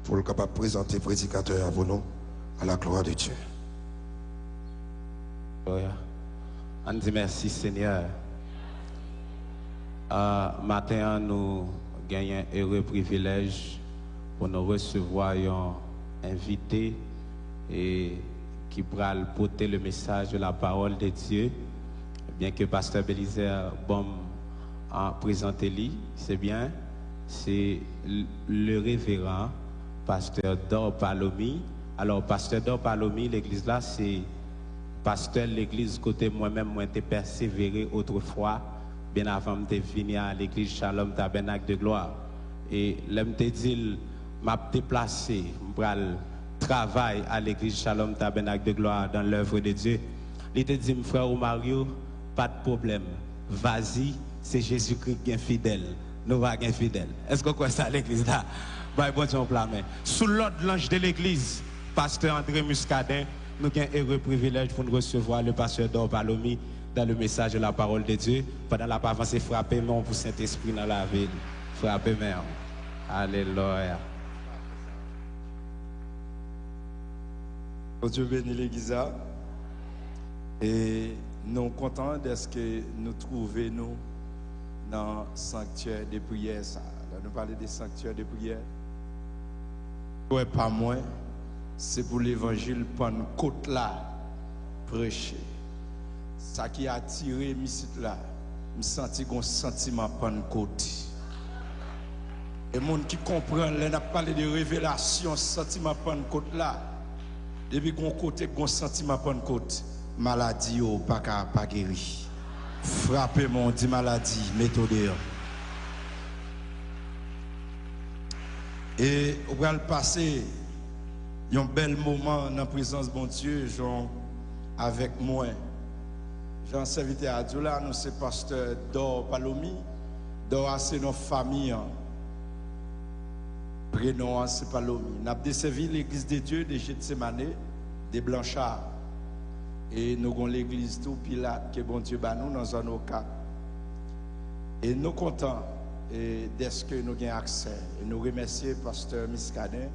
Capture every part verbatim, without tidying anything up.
pou l kapab prezante predikatè a pou nou, à la gloire de Dieu. Alelouya. Ann di mèsi, Senyè. Ah, maten an, nou genyen ere privilèj pou nou resevwa yon envite e ki pral pote le message de la parole de Dieu. Byen ke pastè Belizaire ban m, ah, prezante li, se byen, se l-, le reveran pastè Dor Palomi. Alò, pastè Dor Palomi, legliz la, se pastè legliz kote mwen menm mwen te pèsevere otrefwa, byen avan m te vini a legliz Shalom Tabernacle de Gloire. E lè m te di l, m ap deplase, m pral travay a legliz Shalom Tabernacle de Gloire dans l'œuvre de Dieu. Li te di m, frè Romario, pa de pwoblèm. Vas-y, se Jezikri k gen fidèl. Nou pa gen fidèl. Èske w kwè sa, legliz la? Bay Bondye yon pla men. Sou lòd lanj de legliz, pastè André Muscadin, nou gen ere privilèj pou n resevwa le pastè Dor Palomi dans le message de la parole de Dieu. Pandan l ap avanse, frape men w pou Sentespri nan lavi l. Frape men w. Alelouya. Bondye beni legliz la. E nou kontan dèske nou twouve nou nan sanktyè de priyè sa. Lè nou pale de sanktyè de priyè, swè pa mwen, se pou levanjil Pannkot la preche. Sa ki atire m isit la, m santi gon santiman Pannkot. E moun ki konprann, lè n ap pale de revelasyon, santiman Pannkot la, depi gon kote k gon santiman Pannkot, maladi yo pa ka pa geri. Frape men w, di maladi, mete w deyò. E ou pral pase yon bèl moman nan prezans Bondye, jan avèk mwen. Jan sèvitè a di w la, nou se pastè Dor Palomi. Dor a se non fanmi an. Prenon an se Palomi. N ap desèvi Legliz de Dye de Jetsemane, de Blanchard. E nou gon legliz tou, Pilat, ke Bondye ba nou nan zòn Okap. E nou kontan, e, dèske nou gen aksè. E nou remèsye pastè Muscadin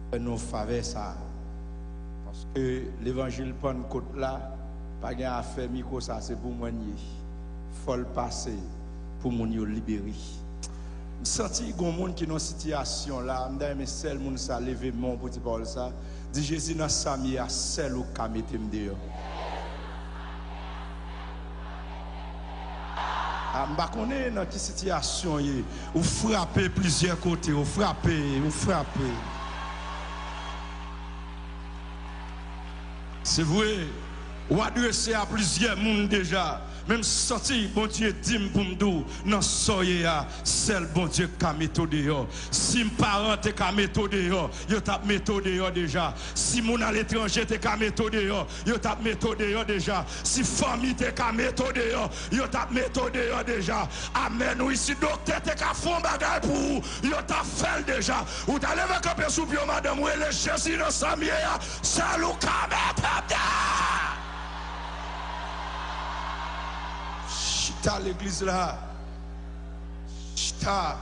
fè nou favè sa a. Paske levanjil Pannkot la, pa gen afè mikwo sa, se pou mwen l ye. Fò l pase pou moun yo libere. M santi gon moun ki nan sitiyasyon la, m ta renmen sèl moun sa leve men w pou di pawòl sa. Di, Jezi, nan sa m ye a, sèl ou k ka mete m deyò. A, m pa konnen nan ki sitiyasyon w ye. Ou frape plizyè kote, ou frape, ou frape. Se vre, ou adrese a plizyè moun deja. Men m santi Bondye di m pou m di w, nan sa w ye a, sèl Bondye k ka mete w deyò. Si paran te ka mete w deyò, yo t ap mete w deyò deja. Si moun aletranje te ka mete w deyò, yo t ap mete w deyò deja. Si fanmi te ka mete w deyò, yo t ap mete w deyò deja. Amèn, wi. Si doktè te ka fè yon bagay pou ou, yo t ap fè l deja. Ou ta leve kanpe sou pye w, madanm, ou rele Jezi nan sa m ye a, sèl ou ka mete m deyò. Chita legliz la. Chita.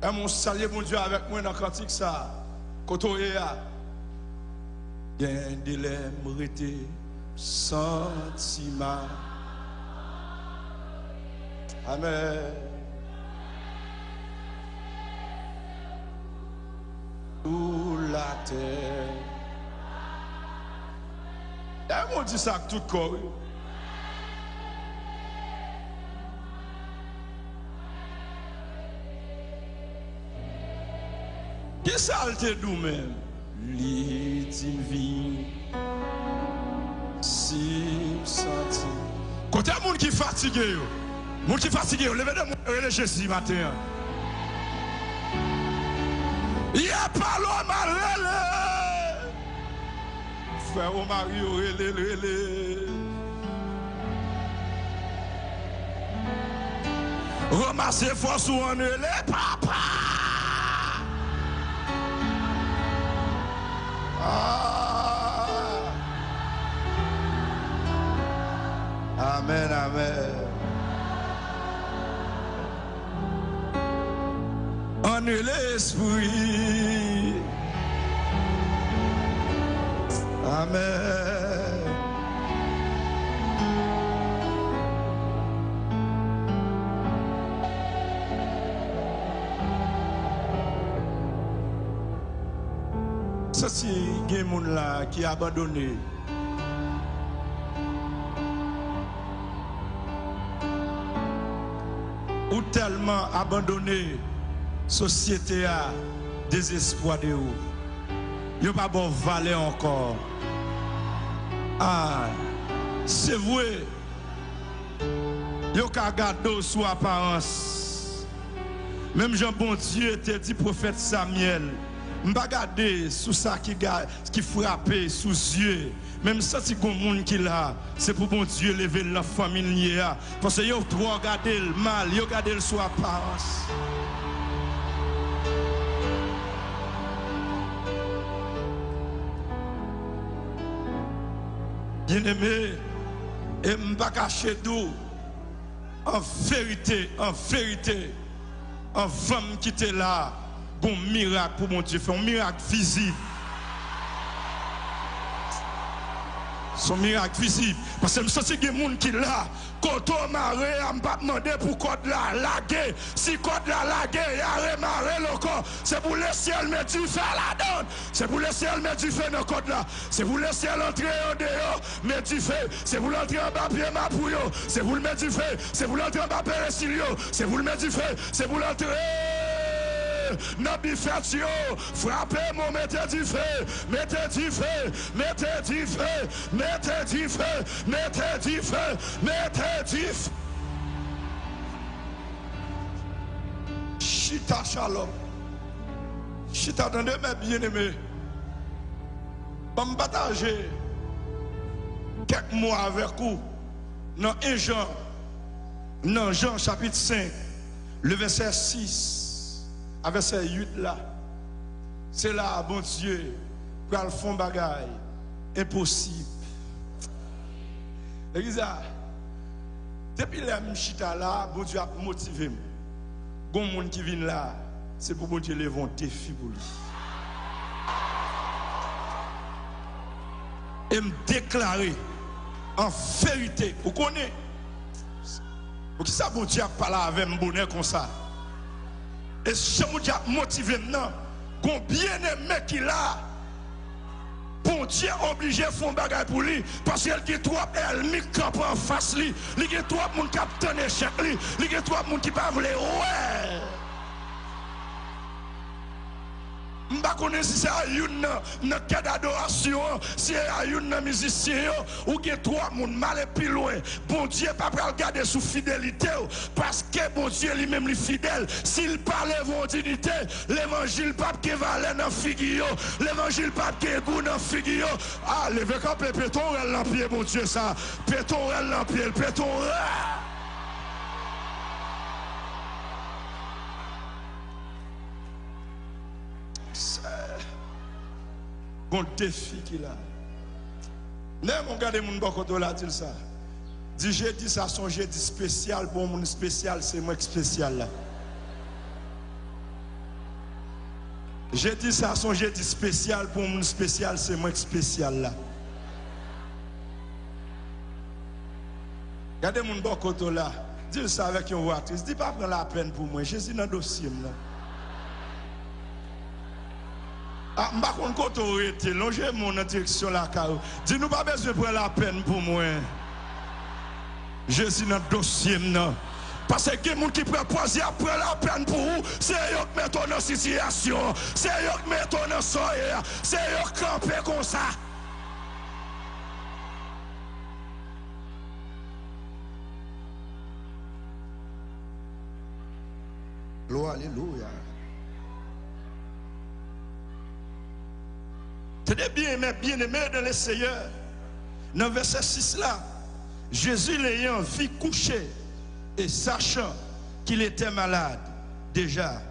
Èske w salye Bondye avèk mwen nan kantik sa a? Kote w ye a? Gen de lè m rete santi m a. Amèn. Sou latè. Dayè, mwen di sa ak tout kò, wi. Kisa l te di w menm? Li di m vini. Si m santi. Kote moun ki fatige yo? Moun ki fatige yo, leve de men w, rele Jezi maten an. Ye palo mal rele. Frè Romario, rele l, rele. Ranmase fòs ou, ann rele papa. Ah. Amèn, amèn. Lespri. Amèn. Santi gen moun la ki abandone. Ou tèlman abandone, sosyete a dezespwa de ou. Yo pa ba w valè ankò. Ah, se vre. Yo ka gade w sou aparans. Menm jan Bondye te di pwofèt Samyèl, "M pa gade sou sa ki ga-, ki frape sou zye, men m santi gon moun ki la, se pou Bondye leve l nan fanmi l ye a, paske yo twò gade l mal, yo gade l sou aparans." Byeneme, e m pa kache di w, an verite, an verite, anvan m kite la, gon mirak pou Bondye fè, yon mirak vizib. Se yon mirak vizib. Paske m santi gen moun ki la, kote w mare a, m p ap mande pou kòd la lage. Si kòd la lage, y a remare l ankò. Se pou Lesyèl met dife ladan l. Se pou Lesyèl met dife nan kòd la. Se pou Lesyèl antre andeyò, met dife. Se pou l antre anba pye mapou yo. Se pou l met dife. Se pou l antre anba peresil yo. Se pou l met dife. Se pou l antre nan bifèt yo. Frape mò, mete dife. Mete dife. Mete dife. Mete dife. Mete dife. Mete dife. Chita shalom. Chita tande, mè byeneme. Ban m pataje kèk mo avèk ou nan en Jan, nan Jan chapit senk, le vèsè sis a vèsè uit la. Se la a Bondye pral fè yon bagay enposib. Legliz la, depi lè m chita la, Bondye ap motive m. Gon moun ki vin la, se pou Bondye leve yon defi pou li. E m deklare, an verite, ou konnen, poukisa Bondye ap pale avè m bonè konsa? E jan Bondye ap motive m nan, gon byeneme ki la, Bondye oblije fè yon bagay pou li, paske l gen twòp ènmi k kanpe anfas li, li gen twòp moun k ap tann echèk li, li gen twòp moun ki pa vle wè. M pa konnen si se a youn nan, nan kèd adorasyon an, si se a youn nan mizisyen yo, ou gen twòp moun, m ale pi lwen. Bondye pa pral gade sou fidelite w, paske Bondye li menm li fidèl. Si l pa leve yon dinite, levanjil p ap gen valè nan figi yo, levanjil p ap gen gou nan figi yo. A, leve kanpe, pete yon rèl nan pye Bondye sa, pete yon rèl nan pye l, pete yon rèl. Sè, gon defi ki la. Lè mwen gade moun bò kote w la, di l sa. Di, jedi sa se yon jedi espesyal pou yon moun espesyal, se mwen k espesyal la. Jedi sa se yon jedi espesyal pou yon moun espesyal, se mwen k espesyal la. Gade moun bò kote w la. Di l sa avèk yon vwa tris. Di, "Pa pran lapèn pou mwen. Jezi nan dosye m nan." A, m pa konn kote w rete. Lonje men w nan direksyon lakay ou. Di, "Nou pa bezwen pran lapèn pou mwen. Jezi nan dosye m nan." Paske gen moun ki pran pòz y ap pran lapèn pou ou. Se yo k mete w nan sitiyasyon an. Se yo k mete w nan sa w ye a. Se yo k kanpe konsa. Glwa, alelouya. Tande byen, mes bien-aimés dans le Seigneur. Nan vèsè sis la, Jésus l'ayant vu couché et sachant qu'il était malade déjà,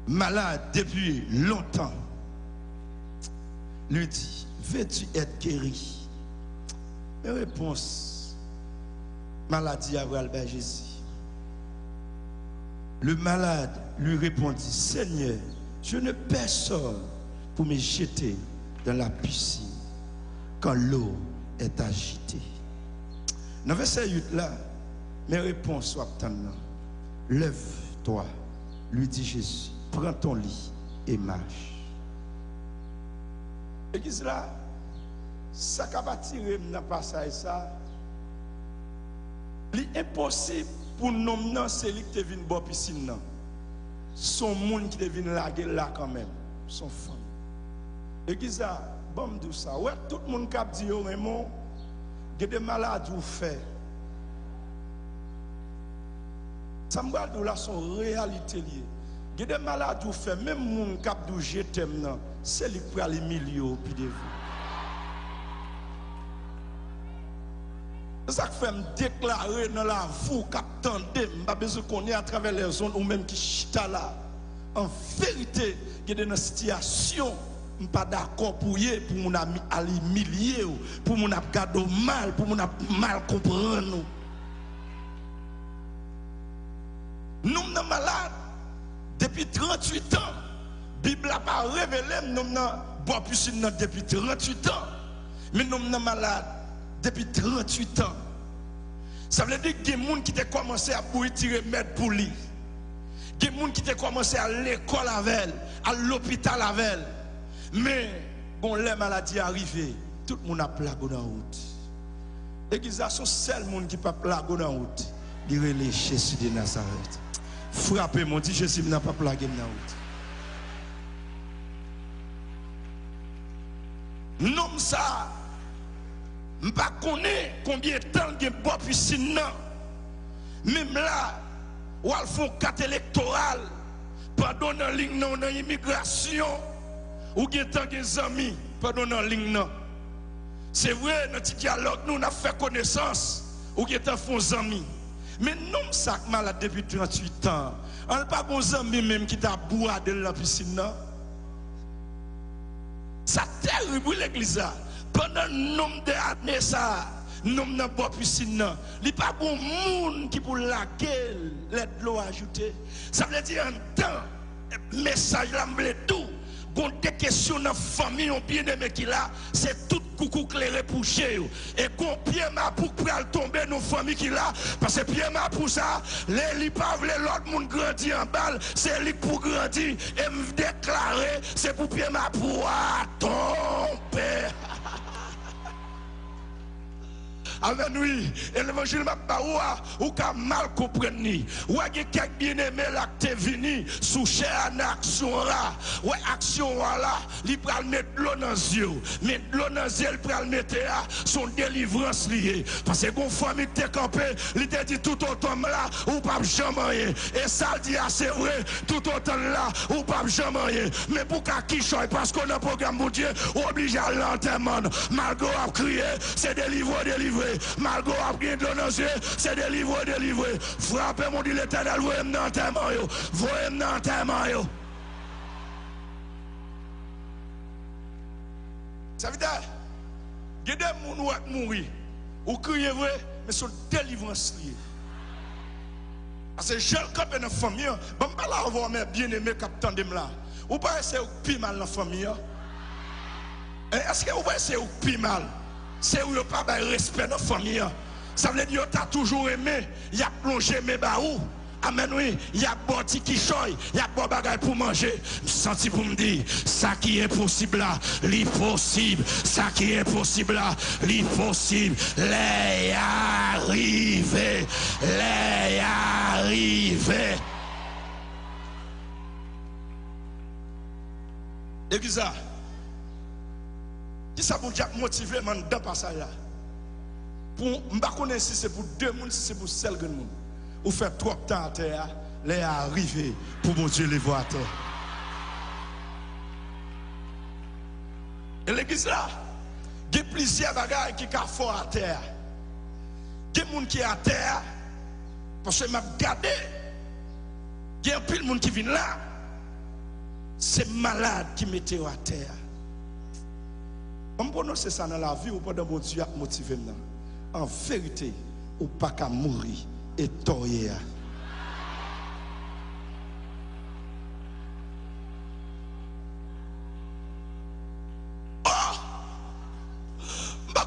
malade depuis longtemps, lui dit, veux-tu être guéri? Men repons maladi a pral bay Jezi. Le malade lui répondit, Seigneur, je n'ai personne pour me jeter dans la piscine quand l'eau est agitée. Nan vèsè uit la, men repons w ap tann nan. Lève-toi, lui dit Jésus, prends ton lit et marche. Legliz la, sa k ap atire m nan pasaj sa, li enposib pou nonm nan se li ki te vin bò pisin nan. Se yon moun ki te vin lage l la kanmenm. Se yon fanm. Legliz la, ban m di w sa. Ou wè tout moun k ap di yo renmen w, gen de maladi w fè. Sa m pral di w la se yon reyalite l ye. Gen de maladi w fè, menm moun k ap di w je t'aime nan, se li k pral imilye w pi devan. Se sa k fè m deklare nan lavi w k ap tande m, m pa bezwen konnen atravè lèzonn ou menm ki chita la. An verite, gen de nan sitiyasyon m pa dakò pou w ye, pou moun a mi-, al imilye w, pou moun ap gade w mal, pou moun ap mal konprann ou. Nonm nan malad depi tranntuit an. Bib la pa revele m nonm nan bò pisin nan depi tranntuit an. Men nonm nan malad depi tranntuit an. Sa vle di gen moun ki te kòmanse ap bouyi ti remèd pou li. Gen moun ki te kòmanse al lekòl avè l, al lopital avè l. Men, gon lè maladi a rive, tout moun ap lage w nan wout. Legliz la, se yon sèl moun ki p ap lage w nan wout. Li rele Jezi de Nazarèt. Frape m, di, Jezi m nan p ap lage m nan wout. Nonm sa a, m pa konnen konbyen tan l gen bò pisin nan. Menm la, w al fè yon kat elektoral, pandan w nan liy nan, w nan imigrasyon, ou gentan gen zanmi pandan w nan liy nan. Se vre, nan ti dyalòg nou, n ap fè konesans, ou gentan fè yon zanmi. Men nonm sa k malad depi tranntuit an, an l pa gon zanmi menm ki ta bwade l nan pisin nan? Sa terib, wi, legliz la. Pandan nonm de ane sa a, nonm nan bò pisin nan, li pa gon moun ki pou lage l lè dlo ajoute. Sa vle di, anndan mesaj la, m vle di w, gon de kesyon nan fanmi yon byeneme ki la, se tout koukou klere pou je yo. E gon pye mapou k pral tonbe nan fanmi ki la, paske pye mapou sa, lè li pa vle lòt moun grandi anba l, se li k pou grandi. E m deklare, se pou pye mapou a tonbe. Amèn, wi. E levanjil m ap ba ou a, ou ka mal konprann li. Ou wè, gen kèk byeneme la k te vini sou chè a nan aksyon la. Ou wè, aksyon an la, li pral met dlo nan zye w. Men dlo nan zye l pral mete a, se yon delivrans li ye. Paske gon fanmi k te kanpe, li te di, "Toutotan m la, ou p ap janm anyen." E sa l di a, se vre, toutotan l la, ou p ap janm anyen. Men pou ka kichòy, paske w nan pwogram Bondye, ou oblije al nan antèman. Malgre w ap kriye, se delivre w delivre. Malgre w ap gen dlo nan zye, se delivre w delivre. Frape m, di, "Letènèl, voye m nan antèman yo. Voye m nan antèman yo." Sèvitè, gen de moun ou wè k mouri. Ou kriye vre, men se yon delivrans li ye. Paske jan l kanpe nan fanmi an, ban m pale avè w, men byeneme k ap tande m la. Ou pa wè se ou k pi mal nan fanmi an? Èske ou pa wè se ou k pi mal? Se ou yo pa bay respè nan fanmi an. Sa vle di yo ta toujou renmen, y ap lonje men ba ou. Amèn, wi. Y ap ba w ti kichòy, y ap ba w bagay pou manje. M santi pou m di, sa ki enposib la, li posib. Sa ki enposib la, li posib. Lè a rive. Lè a rive. Legliz la, kisa Bondye ap motive m anndan pasaj la? Pou, m pa konnen si se pou de moun, si se pou sèl grenn moun. Ou fè twòp tan atè a, lè a rive pou Bondye leve w atè. E legliz la, gen plizyè bagay ki ka fè w atè a. Gen moun ki atè a, paske m ap gade, gen anpil moun ki vin la, se malad ki mete yo atè a. Ban m pwononse sa nan lavi w pandan Bondye ap motive m nan. An verite, ou pa ka mouri etò w ye a.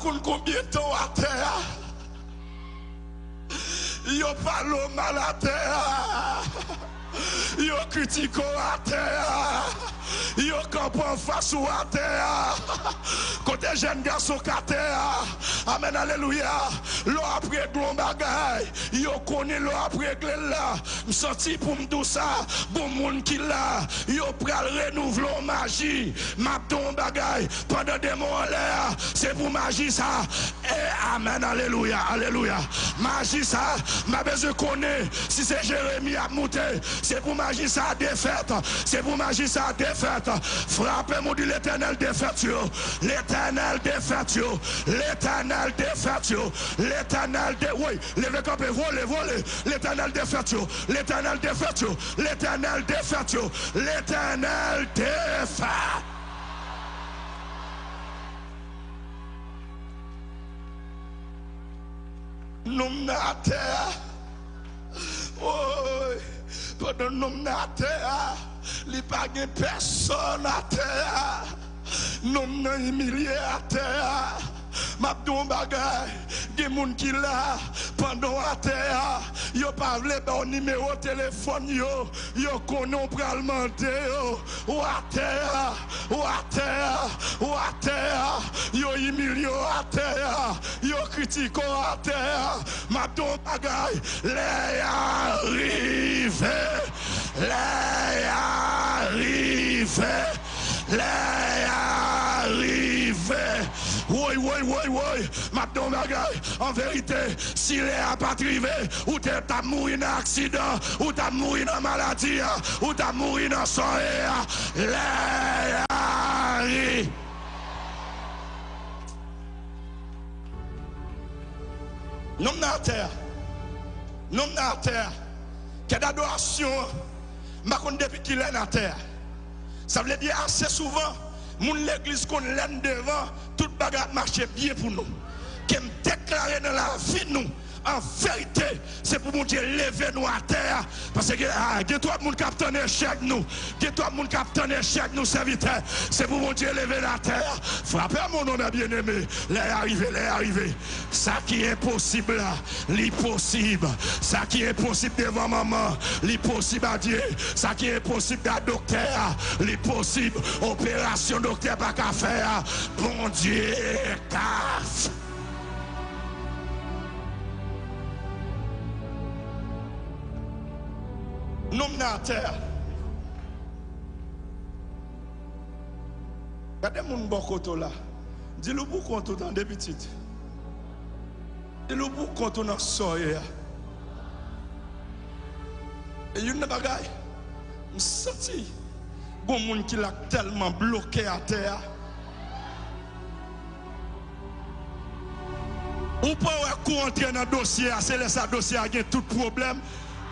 Konn konbyen tan w atè a? Yo pale w mal atè a. Yo kritike w atè a. Yo kanpe anfas ou atè a. Kote jèn gason k atè a? Amèn, alelouya. Lè w ap regle yon bagay, yo konnen lè w ap regle l la. M santi pou m di w sa, gon moun ki la, yo pral renouvle yon maji. M ap di w yon bagay, pandan demon anlè a, se pou maji sa. E, amèn, alelouya, alelouya. Maji sa, m pa bezwen konnen si se Jeremi ap moute. Se pou maji sa defèt. Se pou maji sa defèt. Frape moun, di, Letènèl defèt yo. Letènèl defèt yo. Letènèl defèt yo. Letènèl de-, woy, leve kanpe, vole, vole. Letènèl defèt yo. Letènèl defèt yo. Letènèl defèt yo. Letènèl defèt. Nonm nan atè a. Woy, pandan nonm nan atè a, li pa gen pèsonn atè a. Nonm nan imilye atè a. M ap di w yon bagay, gen moun ki la, pandan w atè a, yo pa vle ba w nimewo telefòn yo, yo konnen w pral mande yo, w atè a, w atè a, w atè a, yo imilye w atè a, yo kritike w atè a. M ap di w yon bagay, lè a rive, lè a rive, lè a rive. Woy, woy, woy, woy, m ap di w yon bagay, an verite, si lè a pa t rive, ou te t ap mouri nan aksidan, ou t ap mouri nan maladi a, ou t ap mouri nan sòrye a. Lè a rive. Nonm nan atè a. Nonm nan atè a. Kèt adorasyon an. M pa konn depi kilè n atè a. Sa vle di ase souvan, moun legliz konn lè n devan, tout bagay ap mache byen pou nou. Ke m deklare nan lavi nou, an verite, se pou Bondye leve nou atè a. Paske, ah, gen twòp moun k ap tann echèk nou. Gen twòp moun k ap tann echèk nou, sèvitè. Se pou Bondye leve n atè a. Frape mon nom bien-aimé. Lè a rive, lè a rive. Sa ki enposib la, li posib. Sa ki enposib devan manman, li posib a Dye. Sa ki enposib a doktè a, li posib. Operasyon doktè pa ka fè a, Bondye ka fè. Nonm nan atè a. Gade moun bò kote w la. Di l ou pou kont ou, tande, pitit. Di l ou pou kont ou nan sa w ye a. E youn nan bagay, m santi gon moun ki la k tèlman bloke atè a. Ou pa wè kou antre nan dosye a, se lè sa dosye a gen tout pwoblèm.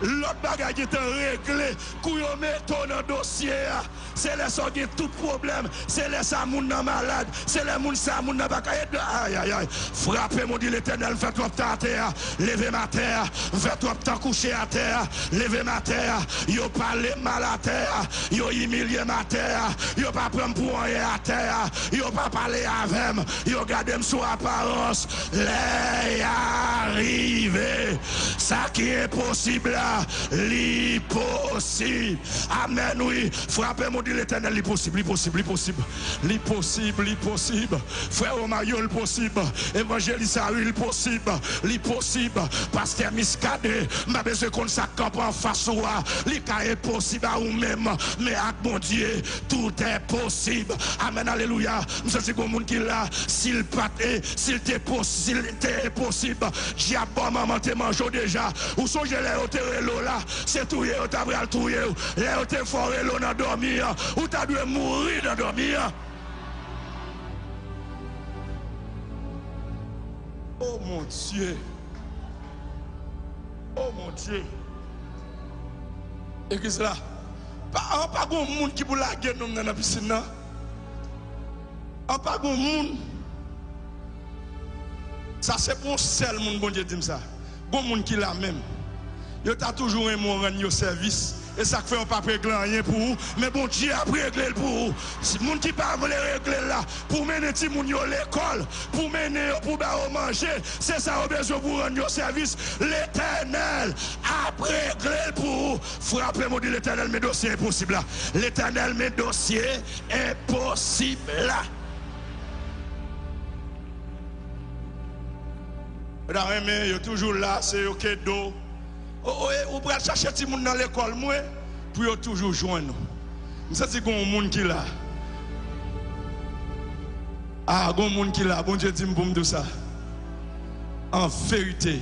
Lòt bagay gentan regle, kou yo mete w nan dosye a, se lè sa w gen tout pwoblèm, se lè sa moun nan malad, se lè moun sa, moun nan pa ka ede. Ayayay, frape m, di Letènèl, m fè twòp tan atè a, leve m atè a, m fè twòp tan kouche atè a, leve m atè a, yo pale m mal atè a, yo imilye m atè a, yo pa pran m pou anyen atè a, yo pa pale avè m, yo gade m sou aparans. Lè a rive. Sa ki enposib la, li posib. Amèn, wi. Frape m, di Letènèl, li posib, li posib, li posib. Li posib, li posib. Frè Romario, li posib. Evanjelis Harry, li posib. Li posib. Pastè Muscadin, m pa bezwen konn sa k kanpe anfas ou a. Li ka enposib a ou menm, men ak Bondye, tout est possible. Amèn, alelouya. M santi gon moun ki la, si l pa t, e, si l te pos-, si l te enposib, dyab bò manman te manje w deja. Ou sonje lè yo te rele w la, se touye yo ta pral touye w. Lè yo te fè w rele w nan dòmi an, ou ta dwe mouri nan dòmi an. Oh mon Dieu. Oh mon Dieu. Legliz la, pa, an pa gon moun ki pou lage nonm nan nan pisin nan. An pa gon moun. Sa se pou yon sèl moun Bondye di m sa. Gon moun ki la menm. Yo ta toujou renmen w rann yo sèvis. E sa k fè yo p ap regle anyen pou ou, men Bondye ap regle l pou ou. Si moun ki pa vle regle l la, pou mennen timoun yo lekòl, pou mennen yo, pou ba yo manje, se sa yo bezwen pou rann yo sèvis. Letènèl ap regle l pou ou. Frape men w, di, Letènèl, men dosye enposib la. Letènèl, men dosye enposib la. Yo ta renmen, yo toujou la, se yo k ede w. O, o, e, ou pral chache timoun nan lekòl mwen pou yo toujou jwenn ou. M santi gon moun ki la. A, gon moun ki la. Bondye di m pou m di w sa. An verite,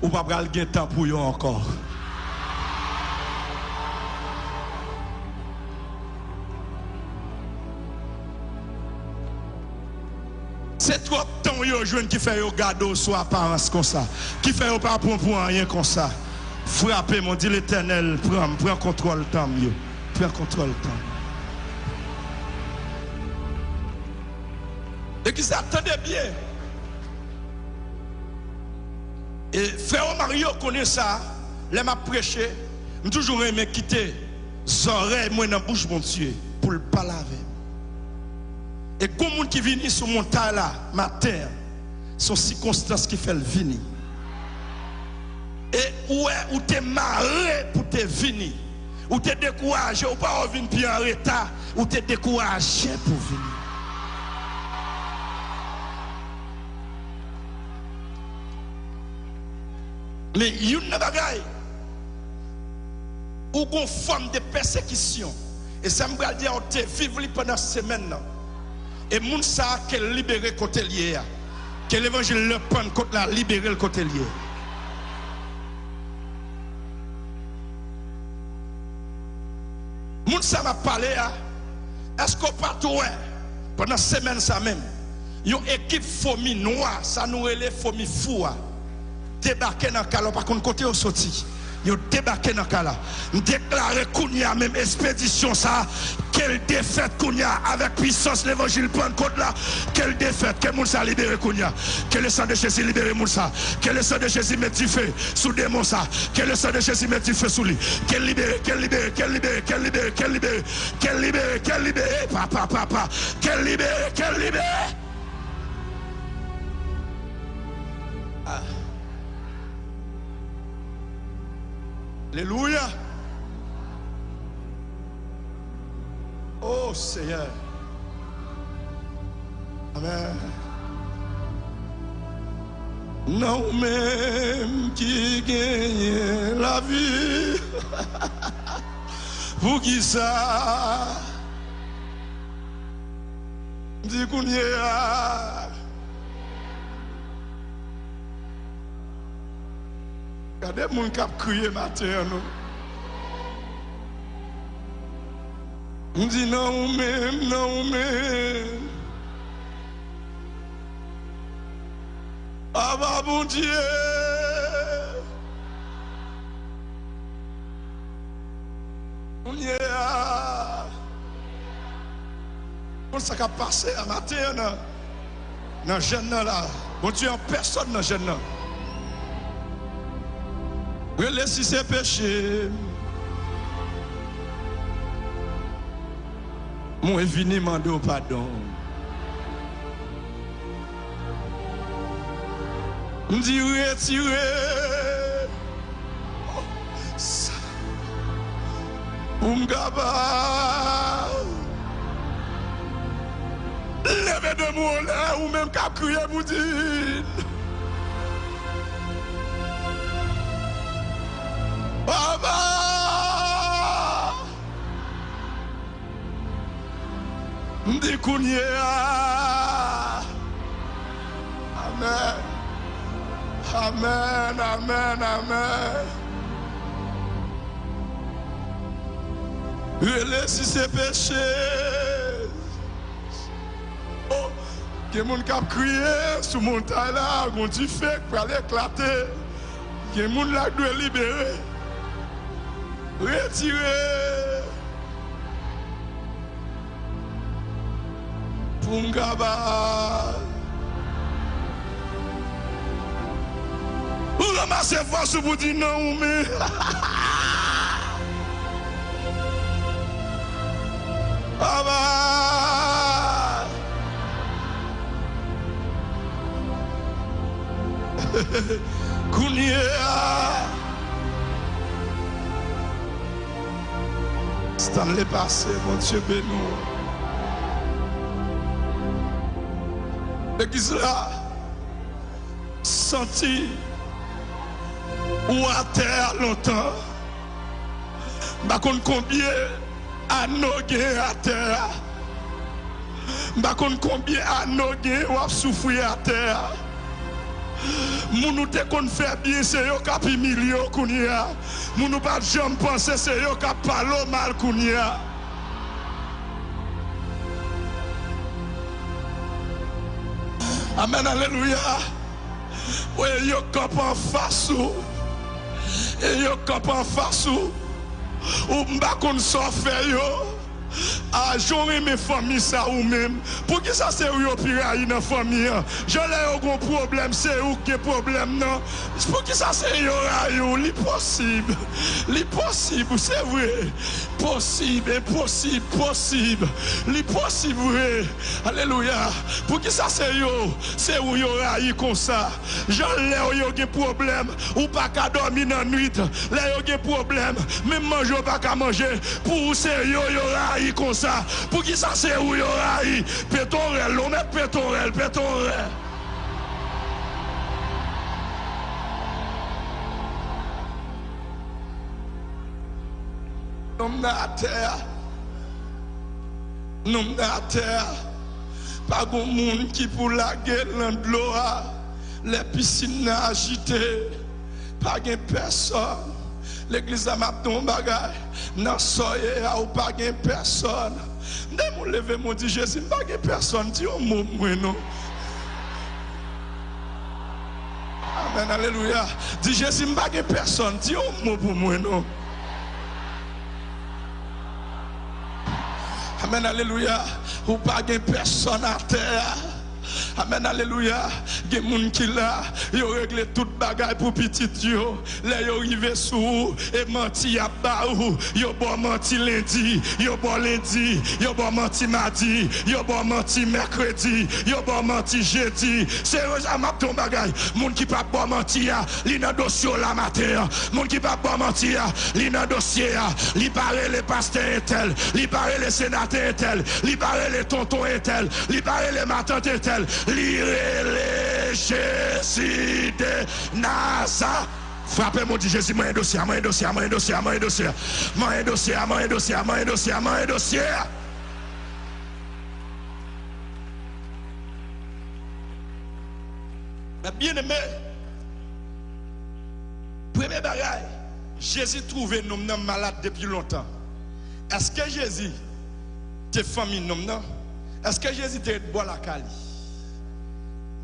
ou pa pral gen tan pou yo ankò. Se twòp tan yo jwenn ki fè yo gade w sou aparans konsa, ki fè yo pa pran w pou anyen konsa. Frape men w, di, Letènèl, pran m, pran kontwòl tan m yo. Pran kontwòl tan m. Legliz la, tande byen. E frè Mario konnen sa, lè m ap preche, m toujou renmen kite zòrèy mwen nan bouch Bondye pou l pale avè m. E gon moun ki vini sou montay la maten an, se yon sikonstans ki fè l vini. E ou wè, ou te mare pou te vini. Ou te dekouraje, ou pa wè w vin pi an reta, ou te dekouraje pou vini. Men youn nan bagay, ou gon fòm de pèsekisyon. E sa m pral di a, ou te viv li pandan semèn nan. E moun sa a, ke l libere kote l ye a. Ke levanjil lè Pannkot la libere l kote l ye. Moun sa m ap pale a, èske w pa t wè, pandan semèn sa menm, yon ekip fomi nwa, sa nou rele fomi fou a, debake nan kay la, ou pa konn kote yo soti. Yo debake nan kay la. M deklare kounye a menm, espedisyon sa a, ke l defèt kounye a, avèk pwisans levanjil Pannkot la, ke l defèt, ke moun sa libere kounye a. Ke le san de Jezi libere moun sa. Ke le san de Jezi met dife sou demon sa. Ke le san de Jezi met dife sou li. Ke l libere, ke l libere, ke l libere, ke l libere, ke l libere, ke l libere, ke l libere, papa, papa. Ke l libere, ke l libere. Ah. Alelouya. O Seyè. Amèn. Nan ou menm ki genyen lavi. Poukisa? M di kounye a. Gade moun k ap kriye maten an, non. M di, nan ou menm, nan ou menm. Aba Bondye. Kounye a. Konn sa k ap pase a maten an nan, nan jèn nan la. Bondye an pèsòn nan jèn nan. Rele si se peche. Mwen vini mande w padon. M di retire. Sa. Pou m kapab leve de mou anlè ou menm k ap kriye pou di, Papa! M di kounye a. Amèn. Amèn, amèn, amèn. Rele si se peche. Oh, gen moun k ap kriye sou montay la, gon dife k pral eklate. Gen moun la k dwe libere. Retire. Pou m kapab ranmase fòs ou pou di non ou menm. Aba! Kounye a, Stanley pase, Bondye beni w. Legliz la santi ou atè a lontan. M pa konn konbyen ane w gen atè a. M pa konn konbyen ane w gen w ap soufri atè a. Moun ou te konn fè byen, se yo k ap imilye w kounye a. Moun ou pa t janm panse, se yo k ap pale w mal kounye a. Amèn, alelouya. Wi, yo kanpe anfas ou. E yo kanpe anfas ou. Ou m pa konn sa w fè yo. A, jan w renmen fanmi sa ou menm. Poukisa se ou yo pi rayi nan fanmi an? Jan lè yo gon pwoblèm, se ou k gen pwoblèm nan. Poukisa se yo rayi w? Li posib. Li posib, se vre. Posib, enposib, posib. Li posib vre. Alelouya. Poukisa se yo, se ou yo rayi konsa? Jan lè yo gen pwoblèm, ou pa ka dòmi nan nwit. Lè yo gen pwoblèm, menm manje yo pa ka manje. Pou ou se yo yo rayi konsa. Poukisa se ou yo rayi? Pete yon rèl, non, mèt pete yon rèl, pete yon rèl. Nonm nan atè a. Nonm nan atè a. Pa gon moun ki pou lage l nan dlo a. Lè pisin nan ajite, pa gen pèsòn. Legliz la, m ap di w yon bagay. Nan sa w ye a, ou pa gen pèsòn. M te moun leve, m di, Jezi, m pa gen pèsòn. Di yon mo pou mwen, non. Amèn, alelouya. Di, Jezi, m pa gen pèsòn. Di yon mo pou mwen, non. Amèn, alelouya. Ou pa gen pèsòn atè a. Amèn, alelouya. Gen moun ki la, yo regle tout bagay pou pitit yo. Lè yo rive sou ou, e manti y ap ba ou. Yo ba w manti lendi, yo ba w lendi, yo ba w manti madi, yo ba w manti mèkredi, yo ba w manti jedi. Se yo sa m ap di w yon bagay. Moun ki p ap ba w manti a, li nan dosye w la maten an. Moun ki p ap ba w manti a, li nan dosye a. Li pa rele pastè entèl, li pa rele senatè entèl, li pa rele tonton entèl, li pa rele matant entèl, li rele Jezi de Naza. Frape men w, di, Jezi, manyen dosye a, manyen dosye a, manyen dosye a, manyen dosye a. Manyen dosye a, manyen dosye a, manyen dosye a, manyen dosye a. Men byeneme, premye bagay, Jezi twouve nonm nan malad depi lontan. Èske Jezi te fanmi nonm nan? Èske Jezi te ret bò lakay li?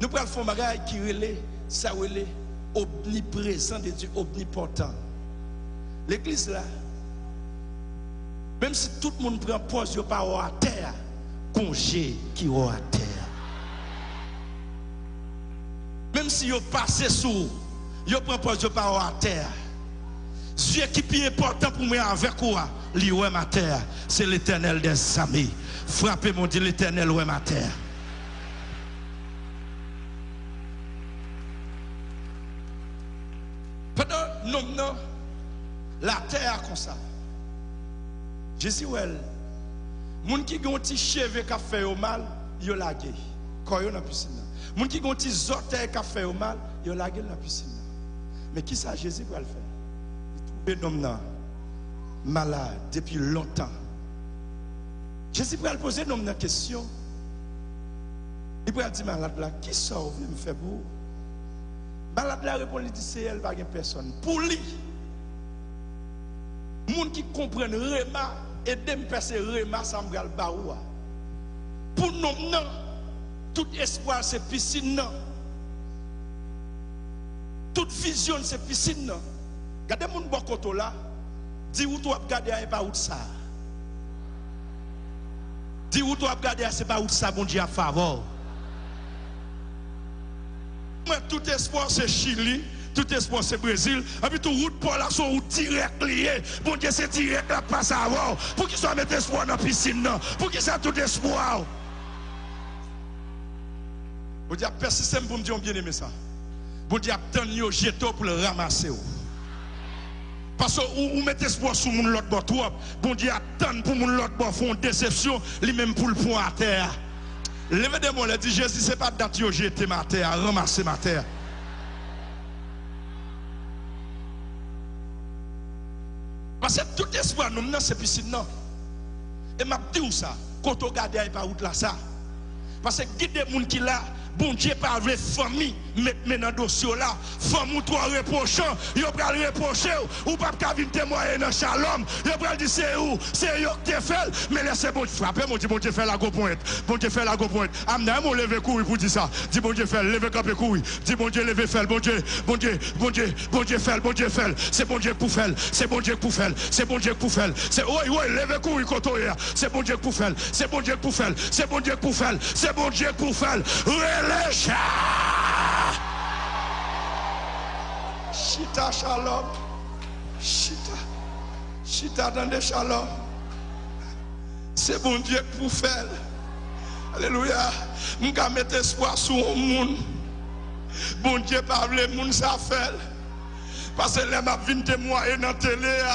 Nou pral fè yon bagay ki rele, sa yo rele omniprezan de Dye, omnipòtan. Legliz la, menm si tout moun pran pòz yo pa wè w atè a, gon je ki wè w atè a. Menm si yo pase sou ou, yo pran pòz yo pa wè w atè a. Zye ki pi enpòtan pou mwen avèk ou a, li wè m atè a. Se Letènèl dèzame. Frape men w, di, Letènèl wè m atè a. Pandan nonm nan la atè a konsa, Jezi wè l. Moun ki gen yon ti cheve k ap fè yo mal, yo lage kò yo nan pisin nan. Moun ki gen yon ti zòtèy k ap fè yo mal, yo lage l nan pisin nan. Men kisa Jezi pral fè? Li twouve nonm nan malad depi lontan. Jezi pral poze nonm nan kesyon. Li pral di malad la, "Kisa w vle m fè pou ou?" Malad la reponn, li di, "Seyè, l pa gen pèsòn." Pou li, moun ki konprann rema, ede m pèse rema sa m pral ba ou a. Pou nonm nan, tout espwa l se pisin nan. Tout vizyon l se pisin nan. Gade moun bò kote w la, di wout w ap gade a, e pa wout sa a. Di wout w ap gade a, se pa wout sa Bondye ap fè avè w. Mwen, tout espwa w se Chili, Tout espwa w se Brezil. Epi tou, wout pa w la se yon wout dirèk li ye. Bondye se dirèk l ap pase avè w. Poukisa w met espwa w nan pisin nan? Poukisa tout espwa w? Bondye ap pèsiste m pou m di yon byeneme sa. Bondye ap tann yo jete w pou l ranmase w. Paske ou, ou met espwa w sou moun lòt bò twòp. Bondye ap tann pou moun lòt bò fè yon desepsyon, li menm pou l pran atè a. Leve de men w anlè, di, Jezi, se pa dat yo jete m atè a, ranmase m atè a. Paske tout espwa nou nan se pisin nan. E m ap di w sa, kote w gade a, e pa wout la sa. Paske gen de moun ki la, Bondye pa vle fanmi met men nan dosye w la. Fanmi w twò repwochan, yo pral repwoche w. Ou p ap ka vin temwaye nan Shalom. Yo pral di se ou, se yo ki te fè l. Men lè se Bondye, frape, Bondye, Bondye fè l a gwo ponyèt. Bondye fè l a gwo ponyèt. Amna, men w leve kouri pou di sa. Di Bondye fè l, leve kanpe kouri. Di Bondye leve fè l, Bondye, Bondye, Bondye, Bondye fè l, Bondye fè l. Se Bondye k pou fè l, se Bondye k pou fè l, se Bondye k pou fè l. Se, woy, woy, leve kouri kote w ye a. Se Bondye k pou fè l, se Bondye k pou fè l, se Bondye k pou fè l, se Bondye k pou fè l. Rele cha! Chita, Shalom. Chita. Chita, tande, Shalom. Se Bondye k pou fè l. Alelouya. M ka met espwa sou yon moun. Bondye pa vle moun sa fè l. Paske lè m ap vin temwaye nan tele a,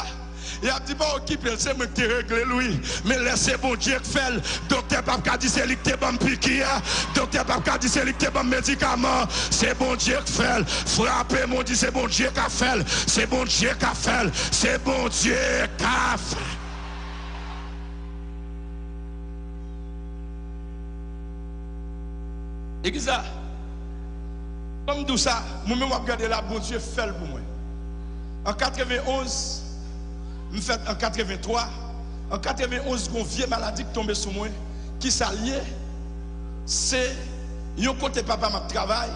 y ap di, "Pa okipe l, se mwen ki te regle l, wi." Men lè se Bondye k fè l, doktè p ap ka di se li k te ban m piki a. Doktè p ap ka di se li k te ban m medikaman an. Se Bondye k fè l. Frape men w, di, "Se Bondye k ap fè l. Se Bondye k ap fè l. Se Bondye k ap fè l." Legliz la, kòm m di w sa, mwen menm w ap gade la, Bondye fè l pou mwen. An katrevenn onz, m fèt an katrevenntwa, an katrevenn onz, gon vye maladi k tonbe sou mwen. Kisa l ye? Se yon kote papa m ap travay.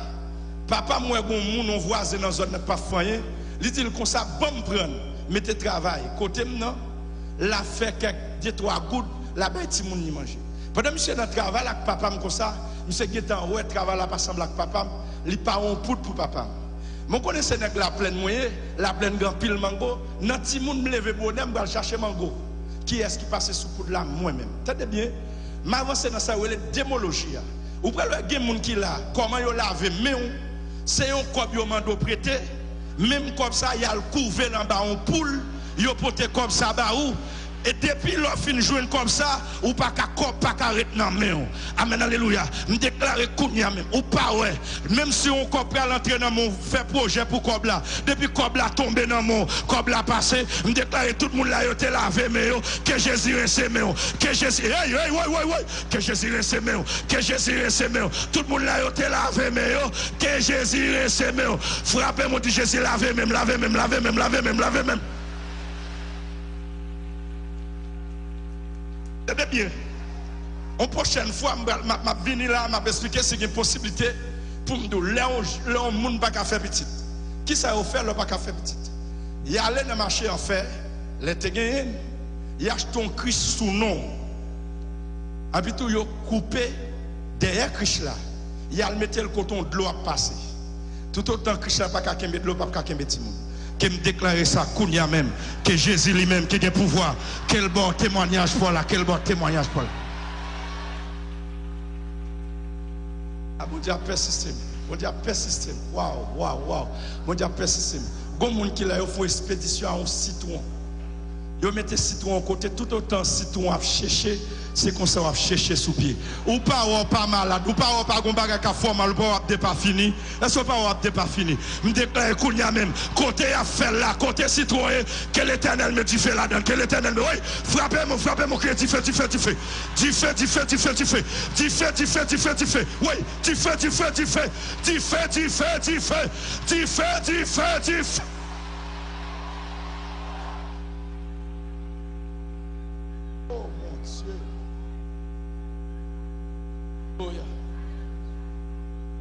Papa m wè gon moun, yon vwazen nan zòn nan k pa fè anyen. Li di l konsa, "Ban m pran l, mete travay kote m nan, l a fè kèk de twa goud, l a bay timoun li manje." Pandan misye nan travay ak papa m konsa, misye gentan wè travay la pa sanble ak papa m, li pa yon poud pou papa m. Mwen konnen se nèg Laplèn mwen ye, Laplèn gen anpil mango. Nan timoun, m leve bonè, m pral chache mango. Kiyès ki pase sou poud la? Mwen menm. Tande byen, m avanse nan sa yo rele demoloji a. Ou pral wè gen moun ki la, kòman yo lave men w, se yon kòb yo mande w prete, menm kòb sa, y al kouve l anba yon poul, yo pote kòb sa ba ou. E depi lè w fin jwenn kòb sa, ou pa ka, kòb pa ka ret nan men w. Amèn, alelouya. M deklare kounye a menm, ou pa wè, menm si yon kòb pral antre nan men w, fè pwojè pou kòb la, depi kòb la tonbe nan men w, kòb la pase, m deklare tout moun la yo te lave men yo, ke Jezi rense men w, ke Jezi, hey, hey, woy, woy, woy, ke Jezi rense men w, ke Jezi rense men w, tout moun la yo te lave men yo, ke Jezi rense men w. Frape men w, di, "Jezi, lave men m, lave men m, lave men m, lave men m, lave men m." Tande byen. Yon pwochèn fwa, m pral, m ap, m ap vini la, m ap esplike si gen posiblite pou m di w, lè yon, lè yon moun pa ka fè pitit, kisa yo fè lè w pa ka fè pitit? Y ale nan mache an fè, lè te genyen l, y achte yon krich sou non w. Epi tou, yo koupe dèyè krich la, y al mete l kote yon dlo ap pase. Toutotan krich la pa ka kenbe dlo, p ap ka kenbe timoun. Ke m deklare sa kounye a menm, ke Jezi li menm ki gen pouvwa, ke l ba w temwayaj pa w la, ke l ba w temwayaj pa w la. A, Bondye ap pèsiste m. Bondye ap pèsiste m. Waw, waw, waw. Bondye ap pèsiste m. Gon moun ki la, yo fè yon espedisyon a yon sitwon. Yo mete sitwon yon kote, toutotan sitwon ap cheche, se konsa w ap cheche sou pye. Ou pa wè w pa malad, ou pa wè w pa gon bagay k ap fè w mal, ou pa wè w ap depafini. Èske w pa wè w ap depafini? M deklare kounye a menm, kote y ap fè l la, kote sitwon ye, ke Letènèl met dife ladan l, ke Letènèl met, wi, frape mwen, frape mwen, kriye dife, dife, dife. Dife, dife, dife, dife. Dife, dife, dife, dife. Wi, dife, dife, dife. Dife, dife, dife. Dife, dife, dife. Oh, mon Dieu. Alelouya.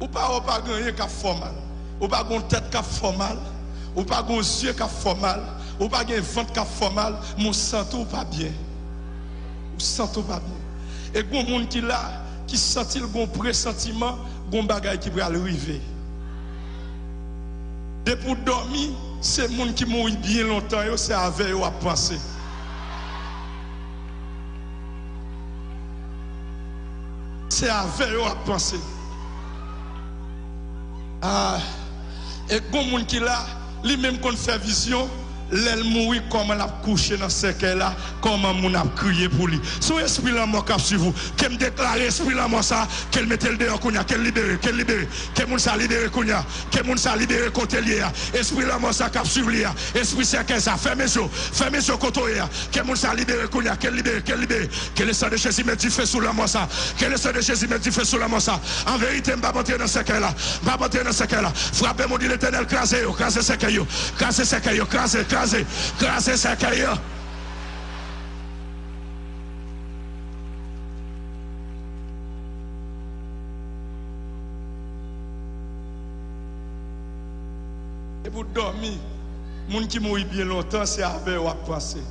Ou pa, ou pa gen anyen k ap fè w mal. Ou pa gen yon tèt k ap fè w mal. Ou pa gen yon zye k ap fè w mal. Ou pa gen vant k ap fè w mal. Men w santi w pa byen. Ou santi w pa byen. E gen yon moun ki la, ki santi l gen yon presantiman, gen yon bagay ki pral rive. Depi w dòmi, se moun ki mouri byen lontan yo, se avè yo w ap panse. Se avè yo w ap panse. Ah, e gon moun ki la, li menm konn fè vizyon, lè l mouri, kòman l ap kouche nan sèkèy la, kòman moun ap kriye pou li. Se yon espri lanmò k ap swiv ou. Ke m deklare espri lanmò sa, ke l mete l deyò kounye a, ke l libere, ke l libere. Ke moun sa libere kounye a. Ke moun sa libere kote l ye a. Espri lanmò sa k ap swiv li a. Espri sèkèy sa, fèmen je w. Fèmen je w kote w ye a. Ke moun sa libere kounye a. Ke l libere, ke l libere. Que le sang de Jésus mette du feu sous lanmò sa. Que le sang de Jésus mette du feu sous lanmò sa. An verite, m p ap antre nan sèkèy la. M p ap antre nan sèkèy la. Frape, moun di Letènèl, kraze yo, kraze sèkèy yo. Kraze sèkèy yo, kraze, kraze, kraze sèkèy yo. Depi w dòmi, moun ki mouri byen lontan, se avè yo w ap panse.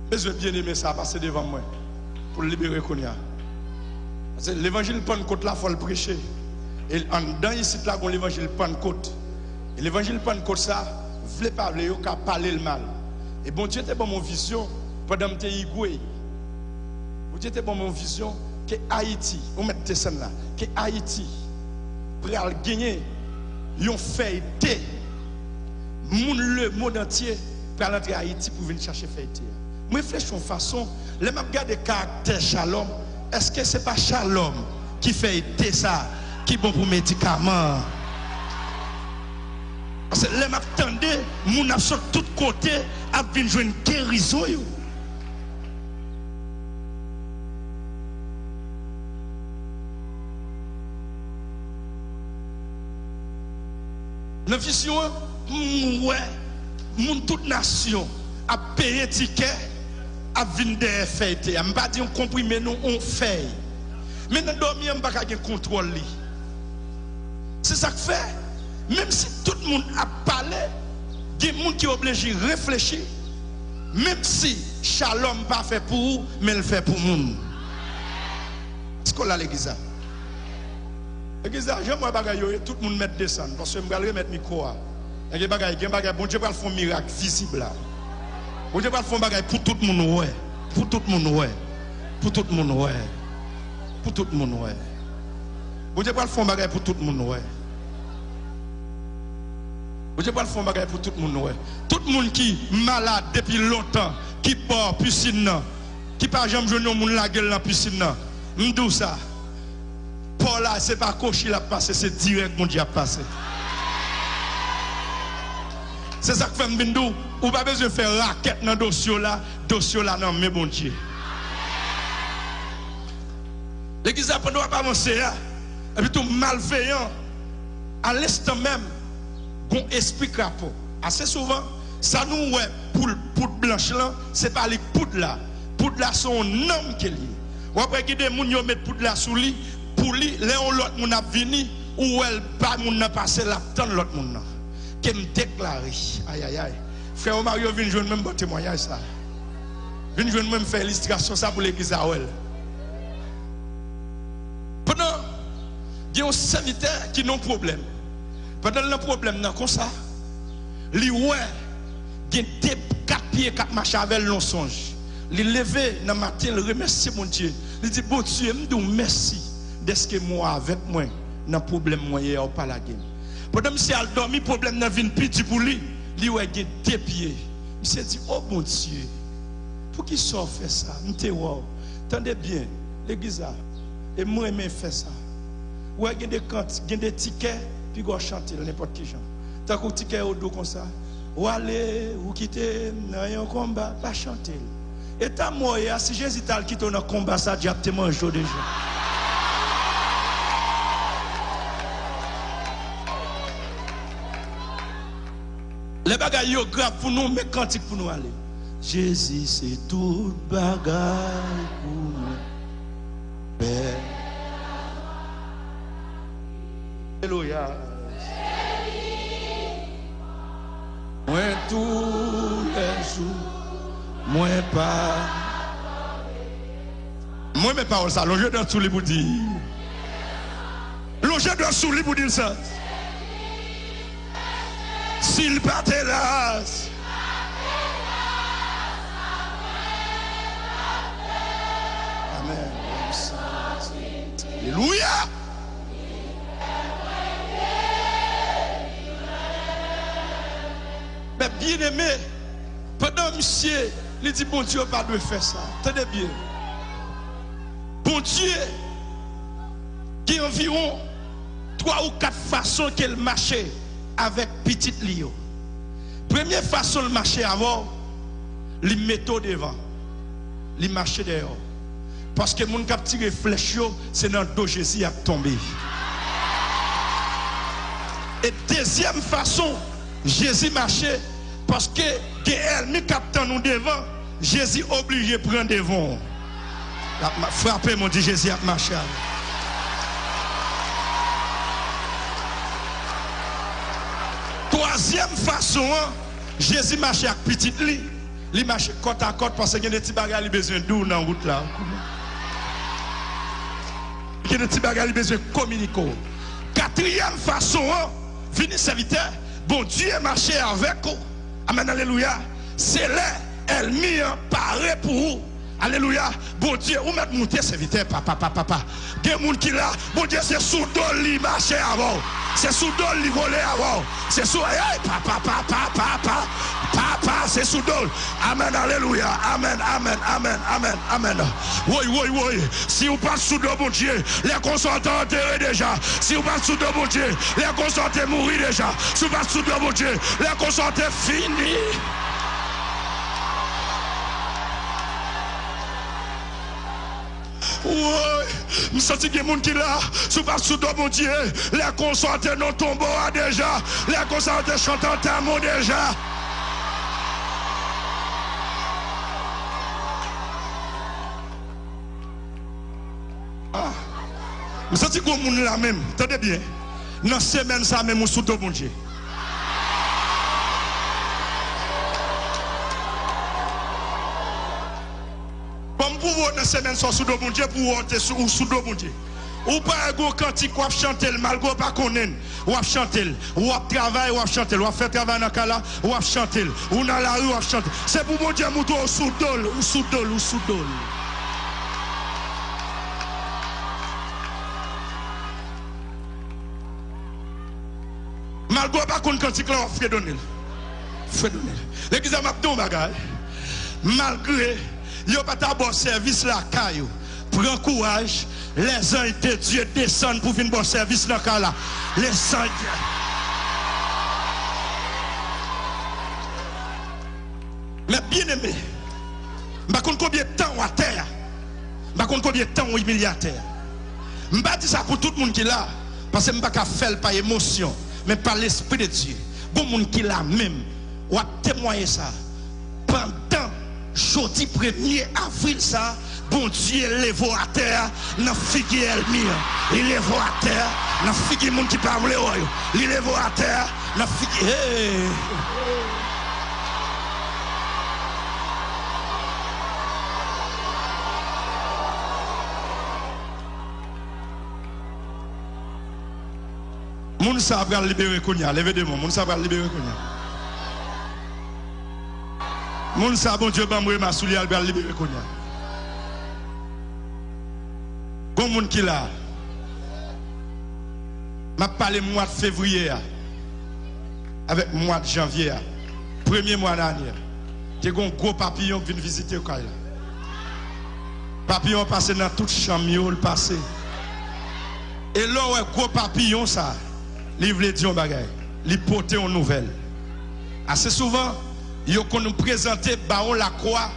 Bezwen byeneme sa a pase devan mwen pou l libere kounye a. Paske levanjil Pannkot la, fò l preche. E anndan isit la, gon levanjil Pannkot. E levanjil Pannkot sa, vle pa vle, yo ka pale l mal. E Bondye te ban m yon vizyon pandan m te Igwe. Bondye te ban m yon vizyon ke Ayiti, ou mèt desann la, ke Ayiti pral genyen yon fèy te. Moun lemonn antye pral antre Ayiti pou vin chache fèy te a. M reflechi yon fason, lè m ap gade karaktè Shalom, èske se pa Shalom ki fèy te sa ki bon pou medikaman an? Paske lè m ap tande, moun ap sot tout kote, ap vin jwenn gerizon yo. Nan vizyon an, m wè moun tout nasyon ap peye tikè, ap vin dèyè fèy te a. M pa di yon konprime non, yon fèy. Men nan dòmi an, m pa ka gen kontwòl li. Se sa k fè, menm si tout moun ap pale, gen moun ki oblije reflechi, menm si Shalom pa fè pou ou, men l fè pou moun. Èske w la, legliz la? Legliz la, jan m wè bagay yo ye, tout moun mèt desann, paske m pral remèt mikwo a. Gen bagay, gen bagay, Bondye pral fè yon mirak vizib la. Bondye pral fè yon bagay pou tout moun wè. Pou tout moun wè. Pou tout moun wè. Pou tout moun wè. Bondye pral fè yon bagay pou tout moun wè. Bondye pral fè yon bagay pou tout moun wè. Tout moun ki malad depi lontan, ki bò pisin nan, ki pa janm jwenn yon moun lage l nan pisin nan, m di w sa, pò la, se pa kochi l ap pase, se dirèk Bondye ap pase. Se sa k fè m vin di w, ou pa bezwen fè rakèt nan dosye w la, dosye w la nan men Bondye. Legliz la, pandan w ap avanse a, epi tou malveyan, a lenstan menm, gon espri krapo. Ase souvan, sa nou wè poul, poud blanch lan, se pa li k poud la. Poud la se yon nanm ke l ye. W ap wè gen de moun yo met poud la sou li, pou li, lè yon lòt moun ap vini, ou wè l bay moun nan pase, l ap tann lòt moun nan. Ke m deklare, ayayay. Frè Omar yo vin jwenn mwen, m ba w temwayaj sa. Vin jwenn mwen, m fè ilistrasyon sa pou legliz la wè l. Pandan gen yon sèvitè ki nan pwoblèm. Pandan l nan pwoblèm nan konsa, li wè gen de kat pye k ap mache avè l nan yon sonj. Li leve nan maten, l remèsye Bondye. Li di, "Bondye, m di w mèsi dèske m ou avèk mwen nan pwoblèm mwen ye a, ou pa lage m." Pandan misye al dòmi, pwoblèm nan vin pi di pou li. Li wè gen de pye. Misye di, "O Bondye, poukisa w fè sa? M te wè w." Tande byen, legliz la, e m renmen fè sa. Ou wè, gen de kant, gen de tikè, piga w chante l nenpòt ki jan. Tankou tikè yo di w konsa, "W ale, ou kite m nan yon konba," pa chante l. Eta mò w ye a, si Jezi t al kite w nan konba sa, dyab te manje w deja. Lè bagay yo grav pou nou, men kantik pou nou ale. Jezi se tout bagay pou mwen. Pè. Alelouya. Mwen tou lè jou, mwen pa. Mwen men pawòl sa, lonje dwèt sou li pou di. Lonje dwèt sou li pou di l sa. Si l pa te la. Amèn. Alelouya. Men byeneme, pandan misye, li di Bondye yo pa dwe fè sa. Tande byen. Bondye gen anviwon twa ou kat fason ke l mache avèk pitit li yo. Premye fason l mache avè w, li mete w devan, li mache dèyè w. Paske moun k ap tire flèch yo, se nan do Jezi y ap tonbe. E dezyèm fason Jezi mache, paske gen ènmi k ap tann ou devan, Jezi oblije pran devan w. L ap ma-, frape m, di, Jezi ap mache avè w. Twazyèm fason an, Jezi mache ak pitit li. Li mache kòtakòt paske gen de ti bagay li bezwen di w nan wout la. Gen de ti bagay li bezwen kominike w. Katriyèm fason an, vini sèvitè, Bondye mache avèk ou. Amèn, alelouya. Se lè ènmi an pare pou ou. Alelouya. Bondye, ou mèt moute sèvitè, papa, papa, papa. Gen moun ki la, Bondye se sou do l li mache avè w. Se sou do l li vole avè w. Se sou, ey, papa, papa, papa, papa, se sou do l. Amèn, alelouya. Amèn, amèn, amèn, amèn, amèn. Woy, woy, woy. Si w pa t sou do Bondye, lè konsa w te antere deja. Si w pa t sou do Bondye, lè konsa w te mouri deja. Si w pa t sou do Bondye, lè konsa w te fini. Woy, m santi gen moun ki la, si w pa t sou do Bondye, lè konsa w te nan tonbo a deja, lè konsa w te chante antèman w deja. Ah. M santi gwo moun la menm, tande byen. Nan semèn sa menm ou sou do Bondye. Bon, m pwouve w nan semèn sa w sou do Bondye, pou w te sou, ou sou do Bondye. Ou pa wè gwo kantik w ap chante l, malgre w pa konnen l, w ap chante l. W ap travay, w ap chante l. W ap fè travay nan kay la, w ap chante l. Ou nan lari, w ap chante. Se pou Bondye moutre w sou do l, ou sou do l, ou sou do l. Malgre w pa konn kantik la, w ap fredone l. Fredone l. Legliz la, m ap di w yon bagay. Malgre yo pa ta ba w sèvis lakay ou, pran kouraj, les anges de Dieu desann pou vin ba w sèvis nan kay la. Les anges. Men byeneme, m pa konn konbyen tan w atè a. M pa konn konbyen tan w imilye atè a. M pa di sa pou tout moun ki la, paske m pa ka fè l pa emosyon, men pa Lespri de Dye. Gon moun ki la menm, w ap temwaye sa. Pandan jodi premye avril sa, Bondye leve w atè a nan figi ènmi an. Li leve w atè a nan figi moun ki pa vle wè w yo. Li leve w atè a nan figi, hey! Moun sa a pral libere kounye a. Leve de men w. Moun sa a pral libere kounye a. Moun sa a, Bondye ban m rema sou li a, l pral libere kounye a. Gon moun ki la. M ap pale mwa fevriye a avèk mwa janvye a. Premye mwa lane a. Te gon gwo papiyon k vin vizite kay la. Papiyon an pase nan tout chanm yo, l pase. E lè w wè gwo papiyon sa, li vle di yon bagay. Li pote yon nouvèl. Ase souvan, yo konn prezante bawon lakwa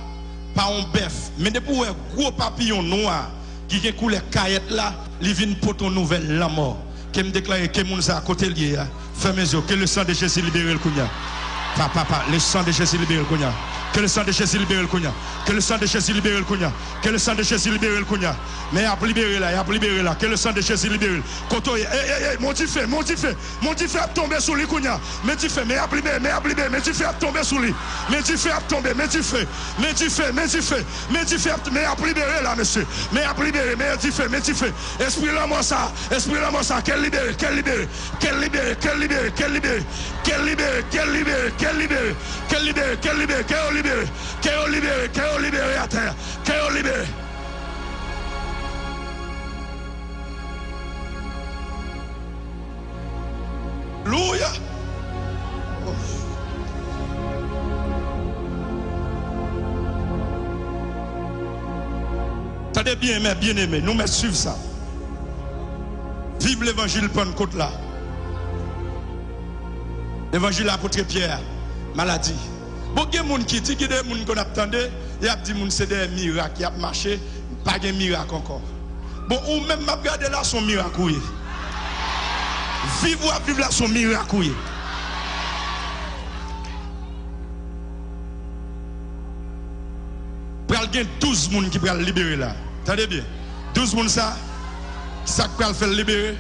pa yon bèf. Men depi w wè gwo papiyon nwa ki gen koulè kayèt la, li vin pote yon nouvèl lanmò. Ke m deklare ke moun sa a kote l ye a, fèmen zye w, ke le sang de Jésus libere l kounye a. Pa, pa, pa, le sang de Jésus libere l kounye a. Que le sang de Jésus libère l kounye a. Que le sang de Jésus libère l kounye a. Que le sang de Jésus libère l kounye a. Men y ap libere la, y ap libere la. Que le sang de Jésus libère l. Kote w ye? Ey, ey, ey, men yon dife, men yon dife, men yon dife ap tonbe sou li kounye a. Men dife, men y ap libere, men y ap libere, men dife ap tonbe sou li. Men dife ap tonbe, men dife, men dife, men dife, men dife ap, men y ap libere la, mesye. Men y ap libere, men dife, men dife. Espri lanmò sa, espri lanmò sa, ke l libere, ke l libere. Ke l libere, ke l libere, ke l libere, ke l libere, ke l libere, ke l libere, ke l libere, ke l libere, ke yo libere, ke yo libere, ke yo libere atè a, ke yo libere. Louya. Tande byen, mè byeneme, nou mèt swiv sa. Viv levanjil Pannkot la. Levanjil apot Pyè a, maladi. Bon, gen moun ki di, gen de moun konn ap tande, y ap di moun se dèyè mirak y ap mache, pa gen mirak ankò. Bon, ou menm m ap gade la, se yon mirak ou ye. Viv w ap viv la, se yon mirak ou ye. Pral gen douz moun ki pral libere la. Tande byen. Douz moun sa, sa k pral fè l libere?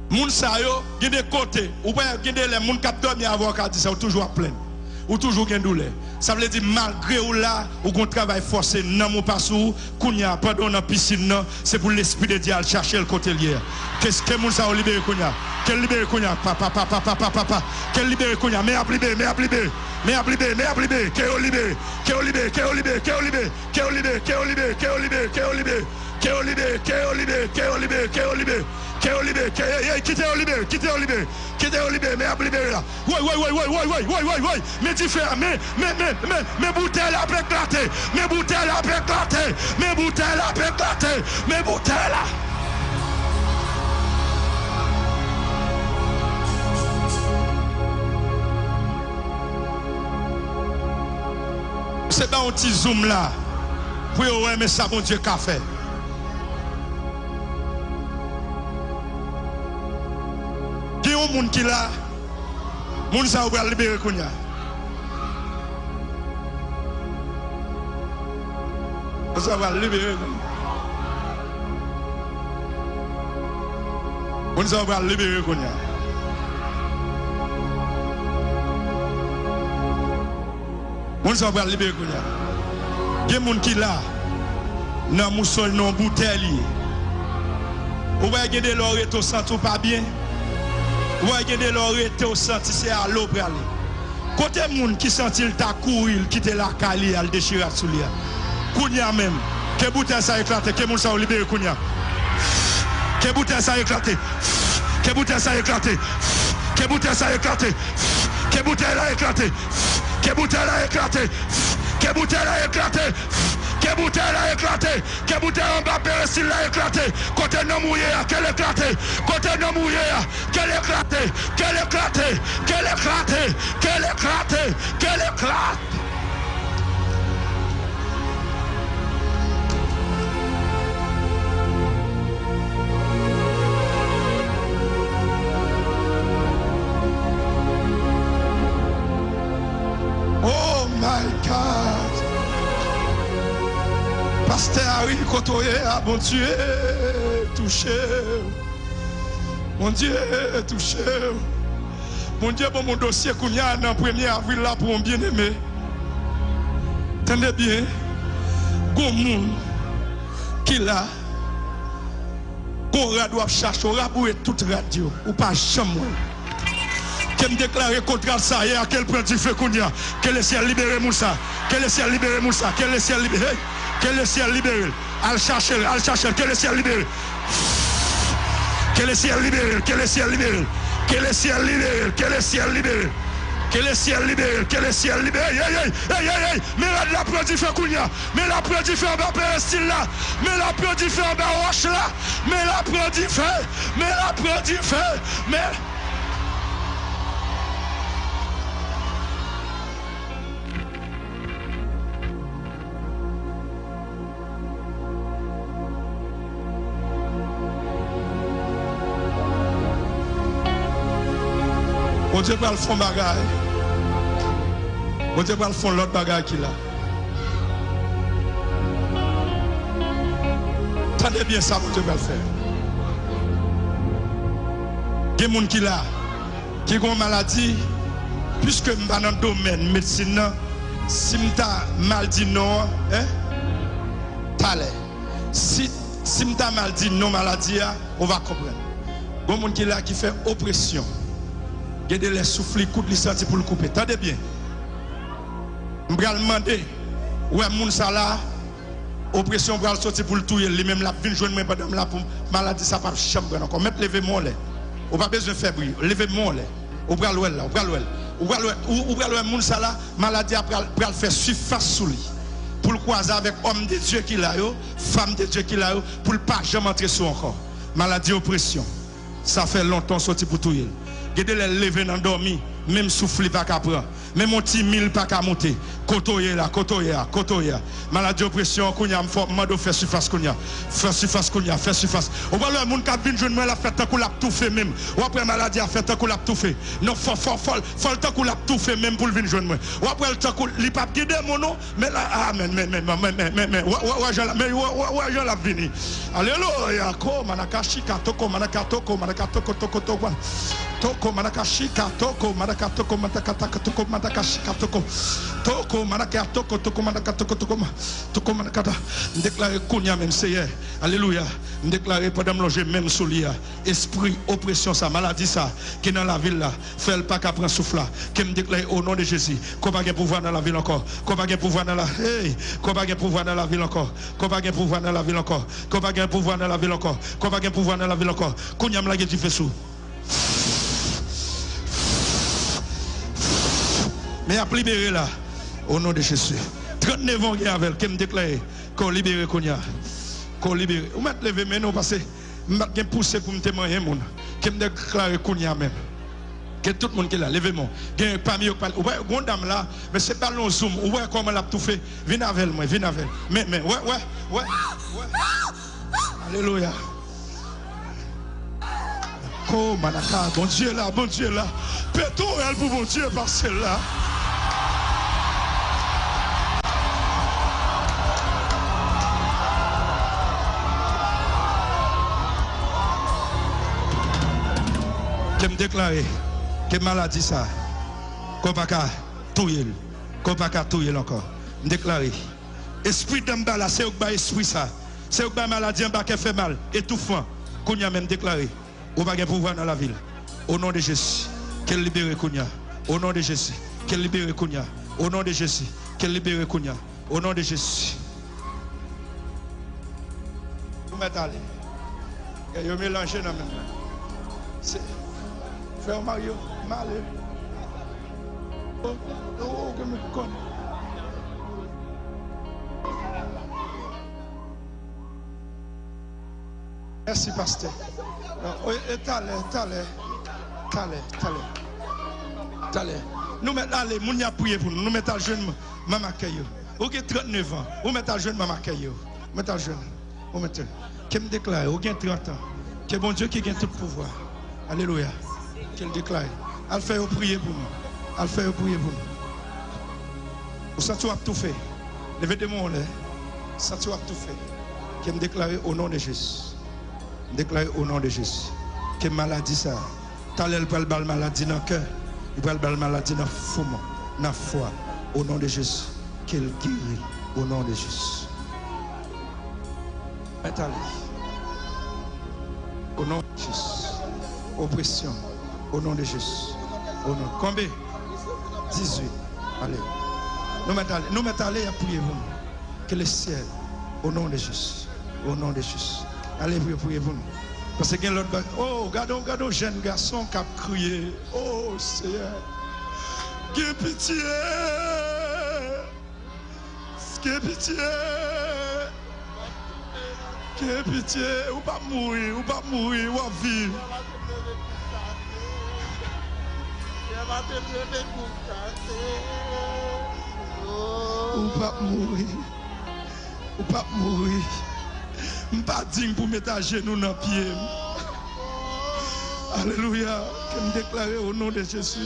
Moun sa yo, gen de kote, ou wè, gen de lè, moun k ap dòmi avè w ka di sa, ou toujou ap plenn. Ou toujou gen doulè. Sa vle di, malgre ou la, ou gon travay fòse, nanm ou pa sou ou, kounye a, pandan w nan pisin nan, se pou Lespri de Dye al chache l kote l ye a. Ke, ke moun sa yo libere kounye a. Ke l libere kounye a. Pa, pa, pa. Ke l libere kounye a. Men y ap libere, men y ap libere. Men y ap libere, men y ap libere. Ke yo libere. Ke yo libere, ke yo libere, ke yo libere. Ke yo libere, ke yo libere, ke yo libere, ke yo libere. Ke yo libere, ke yo libere, ke yo libere, ke yo libere. Ke yo libere, ke, ey, ey, kite yo libere, kite yo libere. Kite yo libere, men y ap libere la. Woy, woy, woy, woy, woy, woy, woy, woy, woy. Men dife a, men, men, men, men, men boutèy la ap eklate. Men boutèy la ap eklate. Men boutèy la ap eklate. Men boutèy la. Se ba yon ti zoom la pou yo wè men sa Bondye ka fè. Gen yon moun ki la, moun sa yo pral libere kounye a. Moun sa yo pral libere kounye a. Moun sa yo pral libere kounye a. Moun sa yo pral libere kounye a. Gen moun ki la, nan mousòy nan yon boutèy li ye. Ou wè gen de lè w rete w santi w pa byen. Ou wè gen de lè w rete w santi se ale w prale. Kote moun ki santi l ta kouri, l kite lakay li, al dechire ak soulye a? Kounye a menm, ke boutèy sa eklate, ke moun sa yo libere kounye a. Ke boutèy sa eklate. Ke boutèy sa eklate. Ke boutèy sa eklate. Ke boutèy la eklate. Ke boutèy la eklate. Ke boutèy la eklate. Ke boutèy la eklate. Ke boutèy anba perestil la eklate. Kote nanm ou ye a, ke l eklate. Kote nanm ou ye a, ke l eklate. Ke l eklate. Ke l eklate. Ke l eklate. Ke l eklate. Oh my God! Pastè Harry, kote w ye a, Bondye touche w. Bondye touche w. Bondye ban m yon dosye kounye a nan premye avril la pou yon byeneme. Tande byen. Gon moun ki la. Gon rad w ap chache, w rabouye tout rad yo, ou pa janm wè l. Ke m deklare kontra sa ye a, ke l pran dife kounye a. Ke lesyèl libere moun sa. Ke lesyèl libere moun sa. Ke lesyèl libere. Hey! Ke lesyèl libere l. Al chache l, al chache l. Ke lesyèl libere l. Ke lesyèl libere l. Ke lesyèl libere l. Ke lesyèl libere l. Ke lesyèl libere l. Ke lesyèl libere l. Ke lesyèl libere l. Hey, hey, hey, hey, hey, hey. Men rad la pran dife kounye a. Men l ap pran dife anba perestil la. Men l ap pran dife anba wòch la. Men l ap pran dife. Men l ap pran dife. Men. Bondye pral fè yon bagay. Bondye pral fè yon lòt bagay ki la. Tande byen sa Bondye pral fè. Gen moun ki la, ki gen yon maladi, piske m pa nan domèn medsin nan, si m ta mal di non an, en, talè. Si, si m ta mal di non maladi a, ou va konprann. Gen moun ki la ki fè opresyon. Gen de lè souf li kout, li santi pou l koupe. Tande byen. M pral mande, wè moun sa la, opresyon pral soti pou l touye l. Li menm l ap vin jwenn mwen pandan m la pou maladi sa p ap janm pran l ankò. Mèt leve men w anlè. Ou pa bezwen fè bri. Leve men w anlè. Ou pral wè l la. Ou pral wè l. Ou pral wè, ou, ou pral wè moun sa la, maladi a pral, pral fè sifas sou li. Pou l kwaze avèk òm de Dye ki la yo, fanm de Dye ki la yo, pou l pa janm antre sou w ankò. Maladi opresyon. Sa fè lontan w soti pou touye l. Gen de lè l leve nan dòmi, menm souf li pa ka pran. Menm yon ti mi l pa ka moute. Kote w ye la, kote w ye a, kote w ye a. Maladi opresyon an kounye a, m fò m mande w fè sifas kounye a. Fè sifas kounye a, fè sifas. Ou pral wè moun k ap vin jwenn mwen l ap fè tankou l ap toufe menm. W ap wè maladi a fè tankou l ap toufe. Non, fò, fò, fò, fò l tankou l ap toufe menm pou l vin jwenn mwen. W ap wè l tankou li p ap gen demon non. Men la, amèn, men, men, men, men, men, men, wè, wè, wè jan la, men, wè, wè, wè jan l ap vini. Alelouya. Ko manaka shika toko manaka toko manaka toko toko toko. Toko manaka shika toko manaka toko manaka taka toko manaka shika toko. Toko manaka toko toko manaka toko toko ma-, toko manaka ta. M deklare kounye a menm, Seyè. Alelouya. M deklare pandan m lonje men m sou li a, espri opresyon sa, maladi sa ki nan lavi l la, fè l pa ka pran souf la. Ke m deklare o non de Jezi, ke w pa gen pouvwa nan lavi l ankò. Ke w pa gen pouvwa nan la, hey, ke w pa gen pouvwa nan lavi l ankò. Ke w pa gen pouvwa nan lavi l ankò. Ke w pa gen pouvwa nan lavi l ankò. Ke w pa gen pouvwa nan lavi l ankò. Kounye a m lage dife sou. Men y ap libere la. O non de Jezi. Trannevè w gen avè l, ke m deklare ke w libere kounye a. Ke w libere. Ou mèt leve men nou, pase m pa t gen pouse pou m te manyen moun. Ke m deklare kounye a menm. Ke tout moun ki la, leve men w. Gen pami yo k pa, ou wè, gon dam la, men se pa l yon zoom. Ou wè kòman l ap toufe. Vin avè l, mwen, vin avè l. Men, men, wè, wè, wè, wè. Alelouya. Ko manaka, Bondye la, Bondye la. Pete w wè l pou Bondye pase la. Ke m deklare ke maladi sa, ke w pa ka touye l, ke w pa ka touye l ankò. M deklare, espri danmbala, se yo k bay espri sa. Se yo k bay maladi anba kè fè mal, etoufman. Kounye a menm deklare, ou pa gen pouvwa nan lavi l. O non de Jezi, ke l libere kounye a. O non de Jezi, ke l libere kounye a. O non de Jezi, ke l libere kounye a. O non de Jezi. Ou mèt ale. Yo melanje nan menm nan. Se, frè Mario, m ale. O, o, o, ke m konn. Mèsi, pastè. O, e, talè, talè. Talè, talè. Talè. Nou mèt ale, moun y ap priye pou nou. Nou mèt al jwenn manm akèy yo. Ou gen trannèf an. Ou mèt al jwenn manm akèy yo. Ou mèt al jwenn. Ou mèt. Ke m deklare, ou gen trant an. Ke Bondye ki gen tout pouvwa. Alelouya. Ke l deklare. Al fè yo priye pou nou. Al fè yo priye pou nou. Ou santi w ap toufe. Leve de men w anlè. Santi w ap toufe. Ke m deklare o non de Jezi. M deklare o non de Jezi. Ke maladi sa, talè l pral ba l maladi nan kè. Li pral ba l maladi nan foumon, nan fwa. O non de Jezi. Ke l geri. O non de Jezi. Mèt ale. O non de Jezi. Opresyon. O non de Jezi. O non. Konbe? Dizuit. Ale. Nou mèt ale. Nou mèt ale, y ap priye pou nou. Ke le syèl. O non de Jezi. O non de Jezi. Ale priye, priye pou nou. Paske gen lòt bagay. O, gade, gade yon jèn gason k ap kriye. O, Seyè. Gen pitye. Gen pitye. Gen pitye. Ou p ap mouri. Ou p ap mouri. W ap viv. Ou p ap mouri. Ou p ap mouri. M pa dign pou met ajenou nan pye m. Alelouya. Ke m deklare o non de Jezi.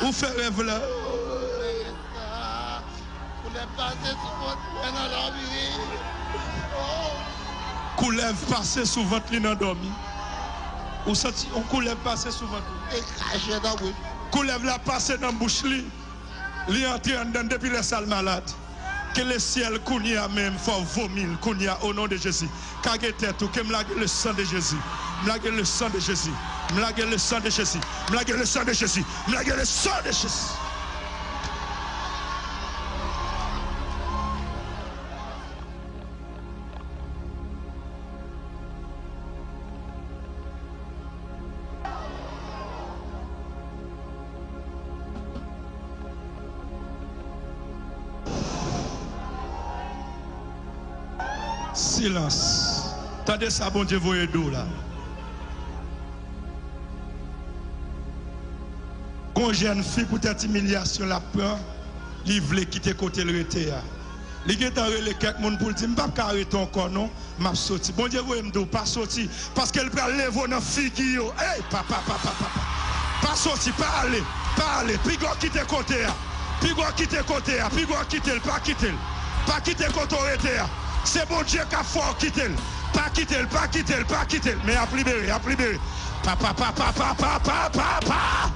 Ou fè rèv la. Koulèv pase sou vant mwen nan dòmi. Koulèv pase sou vant li nan dòmi. Ou santi yon koulèv pase sou vant li. Koulèv la pase nan bouch li. Li antre anndan depi lè sa l malad. Ke lesyèl kounye a menm fè w vomi l kounye a, o non de Jezi. Kage tèt ou, ke m lage le san de Jezi. M lage le san de Jezi. M lage le san de Jezi. M lage le san de Jezi. M lage le san de Jezi. Silans. Tande sa Bondye voye di w la. Gon jèn fi poutèt imilyasyon l ap pran, li vle kite kote l rete a. Li gentan rele kèk moun pou l di, "M p ap ka rete ankò non, m ap soti." Bondye voye m di w, pa soti, paske l pral leve w nan figi yo. Ey, papa, papa, papa. Pa soti, pa ale, pa ale. Piga w kite kote a. Piga w kite kote a. Piga w kite l, pa kite l. Pa kite kote w rete a. Se Bondye k ap fè w kite l. Pa kite l, pa kite l, pa kite l. Men y ap libere, y ap libere. Papa, papa, papa, papa, papa.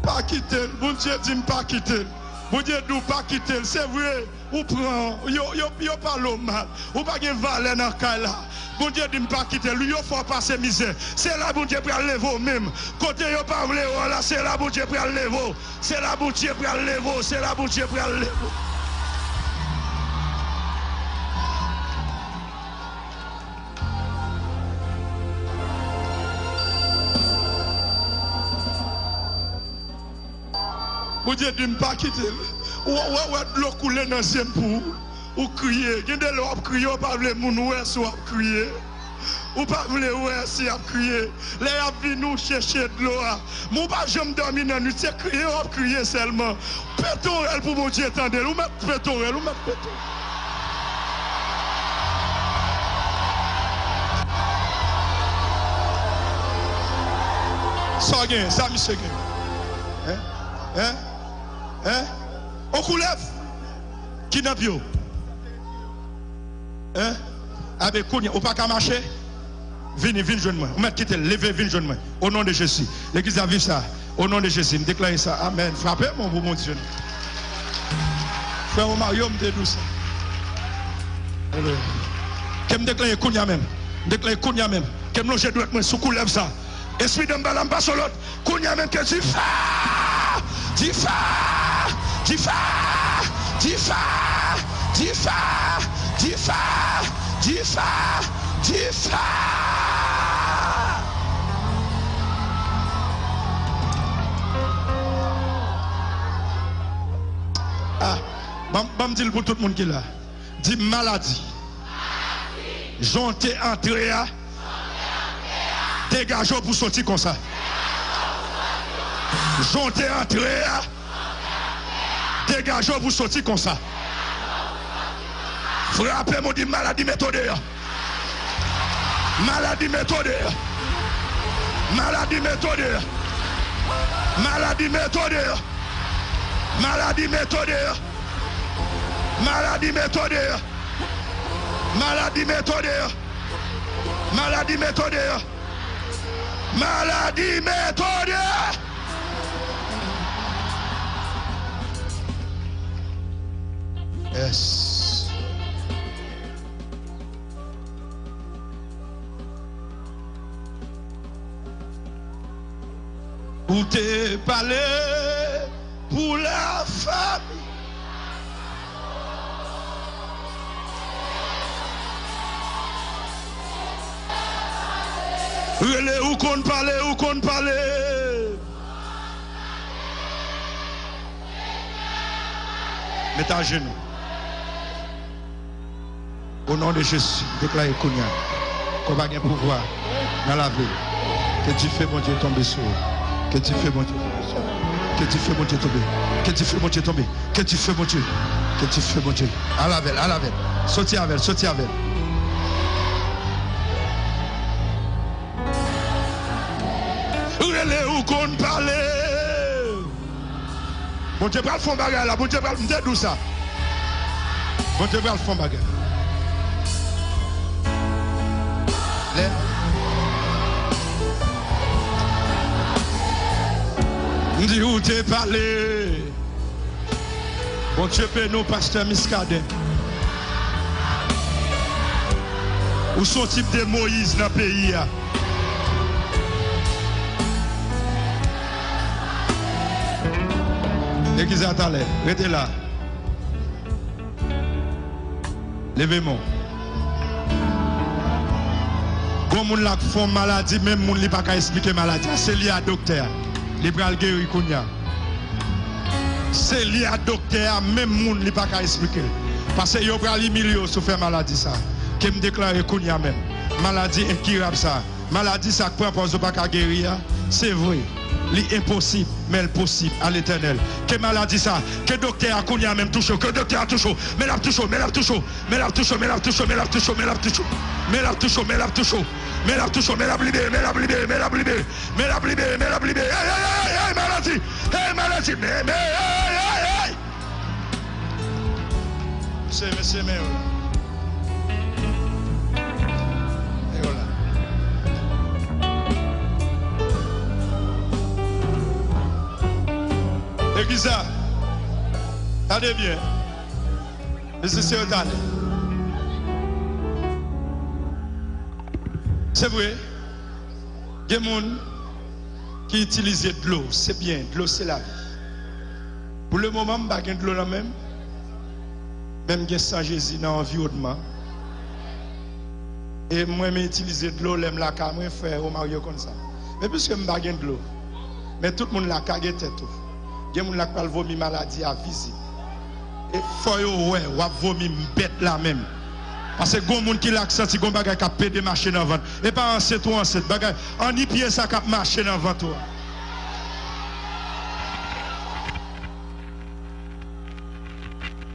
Pa kite l. Bondye di m pa kite l. Bondye di w pa kite l. Se vre, ou pran, yo, yo, yo pale w mal. Ou pa gen valè nan kay la. Bondye di m pa kite l. Yo fè w pase mizè. Se la Bondye pral leve w menm. Kote yo pa vle w la, se la Bondye pral leve w. Se la Bondye pral leve w, se la Bondye pral leve w. Bondye di m pa kite l. Ou wè, wè, wè dlo koule nan zye m pou ou. Ou kriye. Gen de lè w ap kriye, ou pa vle moun wè si w ap kriye. Ou pa vle wè si y ap kriye. Lè y ap vini, ou chèche dlo a. Men ou pa janm dòmi nan nuit, se kriye w ap kriye sèlman. Pete orèl pou Bondye tande l. Ou mèt pete orèl, ou mèt pete. Sa w gen, sa misye gen. Hein? Hein? Hein? On koulèv ki nan pye w. Hein? Abe, kounye a, ou pa ka mache? Vini, vin jwenn mwen. Ou mèt kite l. Leve, vin jwenn mwen. O non de Jezi. Legliz la viv sa. O non de Jezi, m deklare sa. Amèn. Frape men w pou Bondye. Frè Romario, m te di w sa. Alelouya. Ke m deklare kounye a menm. M deklare kounye a menm. Ke m lonje dwèt mwen sou koulèv sa. Espri de m pa la, m pase w lòt. Kounye a menm ke dife! Dife! Dife! Ah, ban m, ban m di l pou tout moun ki la. Di maladi. Jan w te antre a, degaje w pou soti konsa. Jan w te antre a, degaje w pou soti konsa. Frape men w, di maladi mete w deyò. Maladi mete w deyò. Maladi mete w deyò. Maladi mete w deyò. Maladi mete w deyò. Maladi mete w deyò. Maladi mete w deyò. Maladi mete w deyò. Maladi mete w deyò. Yes. Ou te pale pou lafanmi. Rele, ou konn pale, ou konn pale. Met ajenou. O non de Jezi, deklare kounye a. Ke w pa gen pouvwa nan lavi l. Ke dife Bondye tonbe sou ou. Ke dife Bondye tonbe sou ou. Ke dife Bondye tonbe. Ke dife Bondye tonbe. Ke dife Bondye. Ke dife Bondye. Al avè l, al avè l. Soti avè l, soti avè l. Ou konn pale. Bondye pral fè yon bagay la. Bondye pral, m te di w sa. Bondye pral fè yon bagay. Lè m di ou te pale. Bondye beni w, pastè Muscadin. Ou se yon tip de Moyiz nan peyi a. Legliz la talè. Rete la. Leve men w. Gon moun la k fè yon maladi, menm moun li pa ka esplike maladi a. Se li a doktè a. Li pral geri kounye a. Se li a doktè a, menm moun li pa ka esplike l. Paske yo pral imilye w si w fè maladi sa. Ke m deklare kounye a menm. Maladi enkirab sa. Maladi sa k pran pòz ou pa ka geri a, se vre, li enposib, men l posib a Letènèl. Ke maladi sa, ke doktè a kounye a menm touche w, ke doktè a touche w, men l ap touche w, men l ap touche w, men l ap touche w, men l ap touche w, men l ap touche w, men l ap touche w, men l ap touche w, men l ap touche w, men l ap touche w, men l ap libere, men l ap libere, men l ap libere, men l ap libere, men l ap libere. Ey, ey, ey, ey, ey, maladi, ey, maladi, men, men, ey, ey, ey. Mesye, mesye, men yo la. Men yo la. Legliz la, tande byen. Mizisyen yo, tande. Se vre, gen moun ki itilize dlo. Se byen, dlo se lavi. Pou le moman, m pa gen dlo nan men m, men m gen san Jezi nan anviwònman. E m renmen itilize dlo lè m lakay mwen, frè Omar yo konn sa. Men piske m pa gen dlo, men tout moun la kage tèt ou. Gen moun la k pral vomi maladi a vizib. E fò yo wè w ap vomi m bèt la menm. Paske gon moun ki la k santi gon bagay k ap pede mache nan vant. E pa ansent ou ansent, bagay, anni pye sa k ap mache nan vant ou a.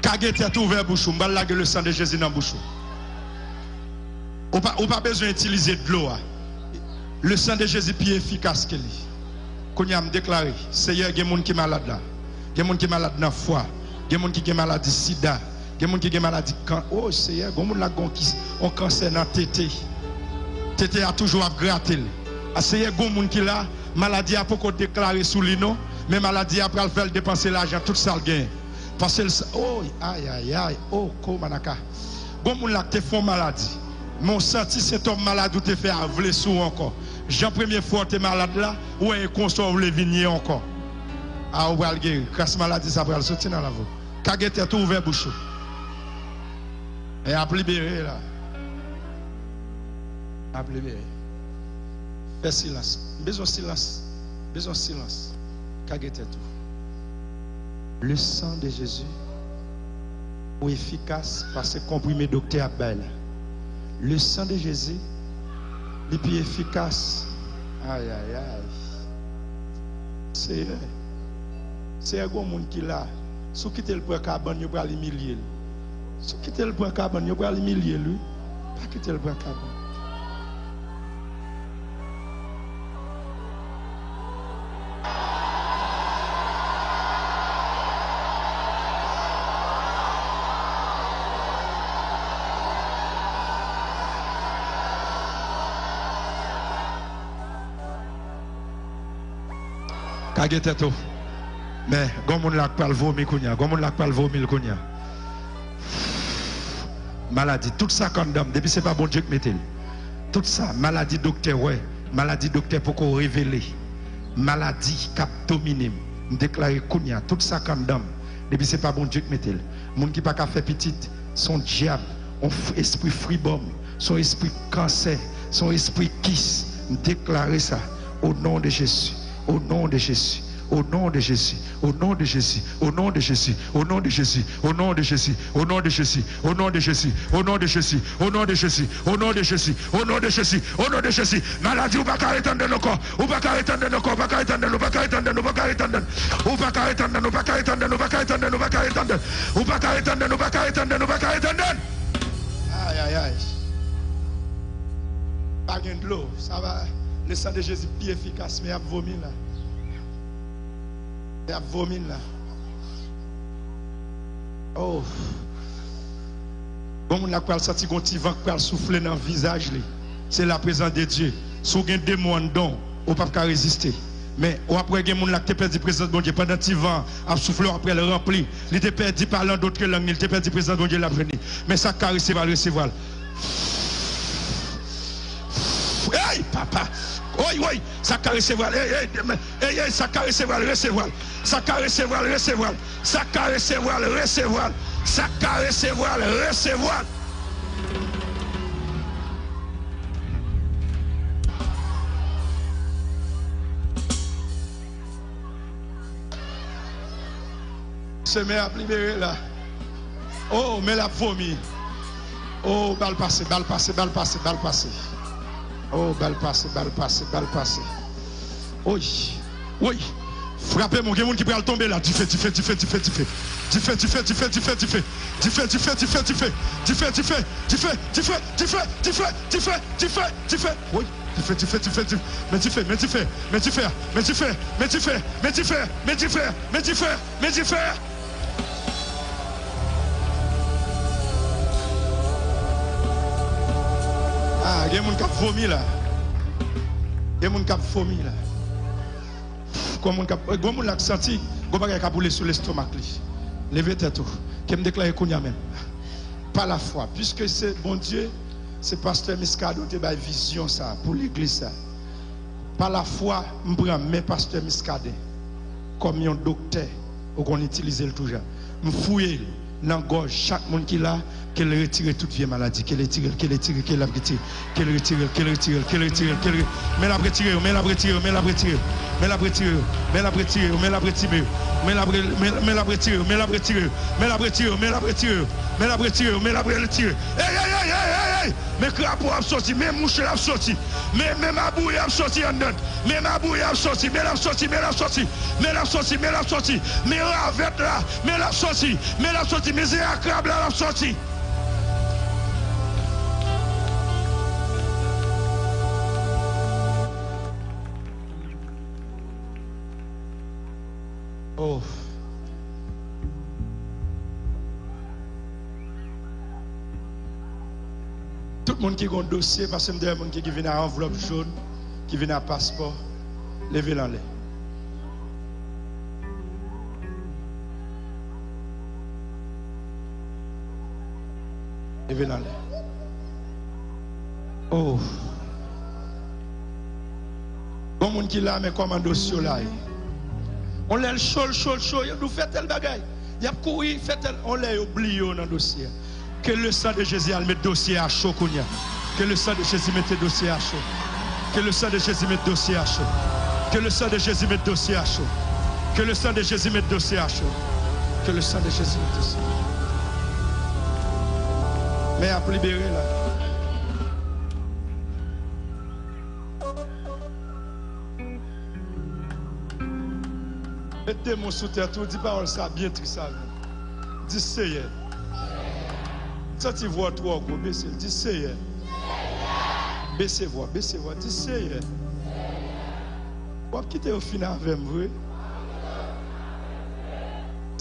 Kage tèt ou, ouvè bouch ou. M pral lage le sang de Jésus nan bouch ou. Ou pa, ou pa bezwen itilize dlo a. Le sang de Jésus pi efikas ke li. Kounye a, m deklare, Seyè, gen moun ki malad la. Gen moun ki malad nan fwa. Gen moun ki gen maladi sida. Gen moun ki gen maladi kan-, o Seyè, gen moun la gon ki, on kansè nan tete. Tete a toujou ap grate l. A Seyè, gon moun ki la, maladi a poko deklare sou li non, men maladi a pral fè l depanse lajan tout sa l genyen. Paske l sa, o, ay, ay, ay, o, ko manaka. Gon moun la k te fè on maladi, men w santi sentòm maladi w te fè a vle sou w ankò. Jan premye fwa w te malad la, ou wè e konsa w vle vin ye ankò. A, ou pral geri. Kras maladi sa pral soti nan lavi w. Kage tèt ou, ouvè bouch ou. E ap libere la. Ap libere. Fè silans. M bezwen silans. M bezwen silans. Kage tèt ou. Le sang de Jésus ou efikas pase konprime doktè ap bay la. Le sang de Jésus, li pi efikas. Ay, ay, ay. Seyè. Seyè, gon moun ki la. Si w kite l pran kabann, yo pral imilye l. Si w kite l pran kabann, yo pral imilye l, wi. Pa kite l pran kabann. Kage tèt ou. Men, gon moun la k pral vomi kounye a. Gon moun la k pral vomi l kounye a. Maladi, tout sa k anndan m, depi se pa Bondye k mete l. Tout sa, maladi doktè wè, maladi doktè poko revele, maladi k ap domine m, m deklare kounye a, tout sa k anndan m, depi se pa Bondye k mete l. Moun ki pa ka fè pitit, se yon dyab, yon f-, espri fribòm, se yon espri kansè, se yon espri kis. M deklare sa, o non de Jezi, o non de Jezi, o non de Jezi, o non de Jezi, o non de Jezi, o non de Jezi, o non de Jezi, o non de Jezi, o non de Jezi, o non de Jezi, o non de Jezi, o non de Jezi, o non de Jezi, o non de Jezi. Maladi, ou pa ka ret anndan nan kò. Ou pa ka ret anndan nan kò, ou pa ka ret anndan, ou pa ka ret anndan, ou pa ka ret anndan. Ou pa ka ret anndan, ou pa ka ret anndan, ou pa ka ret anndan, ou pa ka ret anndan. Ou pa ka ret anndan, ou pa ka ret anndan, ou pa ka ret anndan. Ay, ay, ay. Pa gen dlo, sa va. Le sang de Jésus pi efikas, men y ap vomi la. Y ap vomi la. Oh. Gon moun la k pral santi gon ti van k pral soufle nan vizaj li. Se la prezans de Dye. Si w gen demon anndan w, ou p ap ka reziste. Men w ap wè gen moun la k te pèdi prezans Bondye. Pandan ti van an ap soufle, w ap wè l ranpli. Li te pèdi pale an dòt lang li, li te pèdi prezans Bondye l ap jwenn li. Men sa k ka resevwa l, resevwa l. Ey, papa! Oy, oy! Sa k ka resevwa l, ey, ey, men, ey, ey, sa k ka resevwa l, resevwa l. Sa k ka resevwa l, resevwa l. Sa k ka resevwa l, resevwa l. Sa k ka resevwa l, resevwa l. Semen ap libere la. Oh, men l ap vomi. Oh, ba l pase, ba l pase, ba l pase, ba l pase. Oh, ba l pase, ba l pase, ba l pase. Oy, oy. Frape m, gen moun ki pral tonbe la. Dife, dife, dife, dife, dife. Dife, dife, dife, dife, dife. Dife, dife, dife, dife. Dife, dife, dife, dife, dife, dife, dife, dife, dife. Woy, dife, dife, dife, dife. Men dife, men dife, men dife, men dife, men dife, men dife, men dife, men dife, men dife. Ah, gen moun k ap vomi la. Gen moun k ap vomi la. Gon moun k ap, gon moun la k santi gon bagay k ap woule sou lestomak li. Leve tèt ou. Ke m deklare kounye a menm. Pa lafwa, piske se Bondye, se pastè Muscadin te bay vizyon sa pou legliz sa. Pa lafwa, m pran men pastè Muscadin kòm yon doktè, ou konn itilize l tou jan. M fouye l nan gòj chak moun ki la, ke l retire tout vye maladi, ke l retire l, ke l retire l, ke l ap retire l, ke l retire l, ke l retire l, ke l retire l, ke l re-, men l ap retire yo, men l ap retire yo, men l ap retire yo, men l ap retire yo, men l ap retire yo, men l ap retire yo, men l ap re-, men, men l ap retire yo, men l ap retire yo, men l ap retire yo, men l ap retire yo, men l ap retire yo, men l ap retire yo. Ey, ey, ey, ey, ey, ey! Men krapo ap soti, men mouch la ap soti, men, men mabouye ap soti anndan, men mabouye ap soti, men l ap soti, men l ap soti, men l ap soti, men l ap soti, men ravèt la, men l ap soti, men l ap soti, men ze a krab la, l ap soti. Oh. Tout moun ki gon dosye, paske m te wè moun ki, ki vin a anvlòp jòn, ki vin a paspò, leve l anlè. Leve l anlè. Oh. Gon moun ki la, men kòman dosye w la ye? On lè l cho, l cho, l cho, yo di w fè tèl bagay. Y ap kouri, fè tèl, on lè yo bliye w nan dosye a. Que le sang de Jésus al met dosye a cho kounye a. Que le sang de Jésus mete dosye a cho. Que le sang de Jésus mete dosye a cho. Que le sang de Jésus mete dosye a cho. Que le sang de Jésus mete dosye a cho. Que le sang de Jésus mete dosye. Men ap libere la. Met de men w sou tèt ou, di pawòl sa byen tris avè m. Di, Seyè, m santi vwa w twò gwo, bese l. Di, Seyè, bese vwa, bese vwa. Di, Seyè, w ap kite yo fin avè m vre?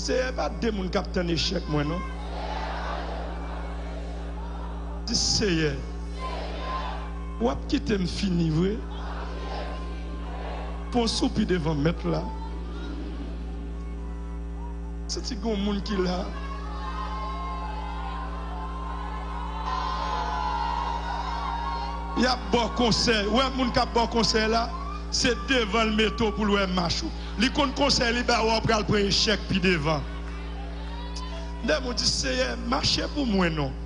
Seyè, e pa de moun k ap tann echèk mwen, non. Di, Seyè, w ap kite m fini vre? Fè yon soupi devan Mèt la. Santi gon moun ki la. Y ap ba w konsèy. Ou wè moun k ap ba w konsèy la, se devan l mete w pou l wè mach ou. Li konn konsèy li ba ou a, ou pral pran echèk pi devan. Lè moun di, Seyè, mache pou mwen non.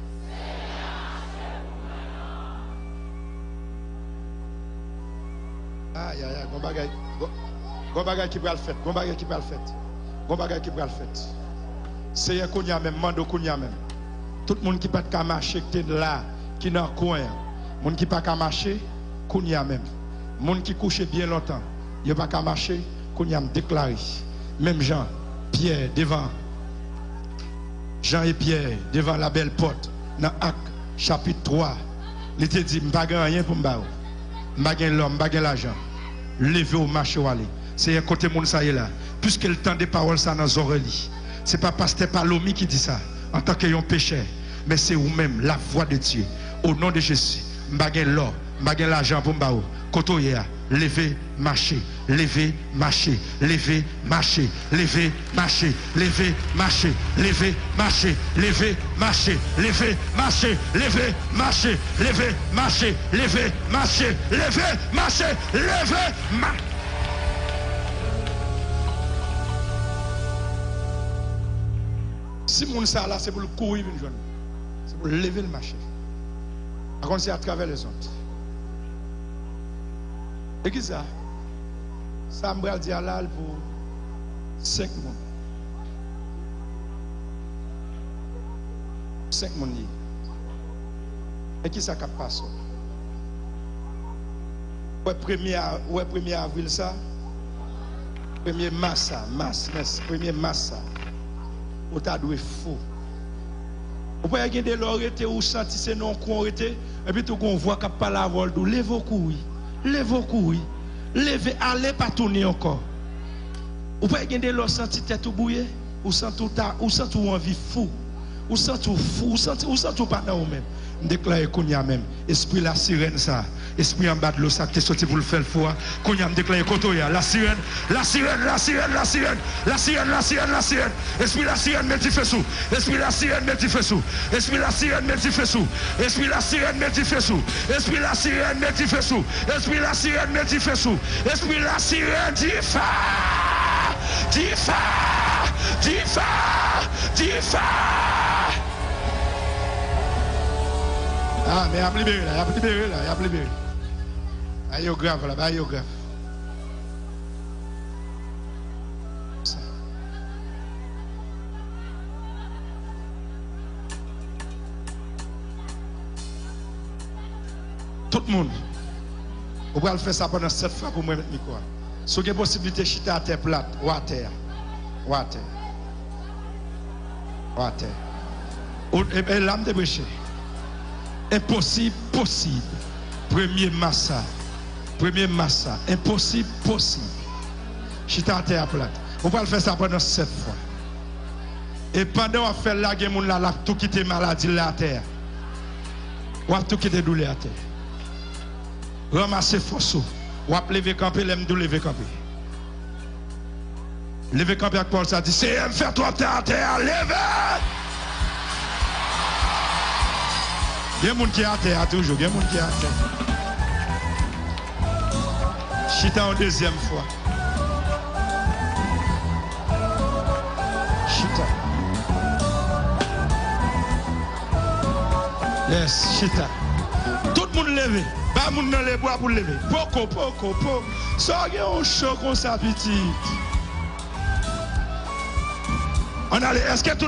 Ayayay, gon bagay, gon, gon bagay ki pral fèt, gon bagay ki pral fèt, gon bagay ki pral fèt. Seyè, kounye a menm, mande w kounye a menm. Tout moun ki pa t ka mache, ki te la, ki nan kwen an, moun ki pa ka mache, kounye a menm. Moun ki kouche byen lontan, yo pa ka mache, kounye a m deklare, menm jan Pyè devan, Jan e Pyè devan labèl pòt nan Ak chapit twa, li te di, m pa gen anyen pou m ba ou. M pa gen lò, m pa gen lajan. Leve w, mache w ale. Seyè, kote moun sa ye la? Piske l tande pawòl sa nan zòrèy li. Se pa pastè Palomi ki di sa, antanke yon pechè, men se ou menm, la voix de Dieu. Au nom de Jésus, m pa gen lò, m pa gen lajan pou m ba ou. Kote w ye a? Leve, mache, leve, mache, leve, mache, leve, mache, leve, mache, leve, mache, leve, mache, leve, mache, leve, mache, leve, mache, leve, mache, leve, mache, leve, ma- Si moun sa la, se pou l kouri vin jwenn mwen. Se pou l leve l mache. Pa konn si atravè lezont. E ki sa? Sa m pral di a la, l pou senk moun. Senk moun li ye. E ki sa k ap pase w? Ou wè premye a-, ou wè premye avril sa? Premye mas sa, mas, mas, premye mas sa. Ou ta dwe fou. Ou pa gen de lè w rete, ou santi se nan yon kwen w rete, epi tou gon vwa k ap pale avè w, l di w, "Leve w kouri, leve w kouri, leve, ale, pa tounen ankò." Ou pa gen de lè w santi tèt ou bwouye, ou santi w ta, ou santi w anvi fou, ou santi w fou, ou santi, ou santi w pa nan ou menm. M deklare kounye a menm, espri lasirèn sa, espri anba dlo sa ki te soti pou l fè l fou a, kounye a m deklare kote w ye a, lasirèn, lasirèn, lasirèn, lasirèn, lasirèn, lasirèn, lasirèn. Espri lasirèn, met dife sou. Espri lasirèn, met dife sou. Espri lasirèn, met dife sou. Espri lasirèn, met dife sou. Espri lasirèn, met dife sou. Espri lasirèn, met dife sou. Espri lasirèn, dife! Dife! Dife! Dife! Ah, men y ap libere la, y ap libere la, y ap libere. Bagay yo grav la, bagay yo grav. Tout moun, ou pral fè sa pandan sèt fwa pou mwen met mikwo a. Si w gen posiblite chita atè plat, ou atè a. Ou atè. Ou atè. Ou, e, e la m te preche. Enposib, posib. Premye mas sa. Premye mas sa. Enposib, posib. Chita atè a plat. Ou pral fè sa pandan sèt fwa. E pandan w ap fè l la, gen moun la, l ap tou kite maladi l la atè a. W ap tou kite doulè atè. Ranmase fòs ou. W ap leve kanpe lè m di w leve kanpe. Leve kanpe ak pawòl sa, di, "Seyè, m fè twòp tan atè a, leve!" Gen moun ki atè a toujou, gen moun ki atè. Chita yon dezyèm fwa. Chita. Yes, chita. Tout moun leve. Ba moun nan lebwa pou l leve. Poko, poko, po. Sa w gen yon cho konsa, pitit? Ann ale, èske tout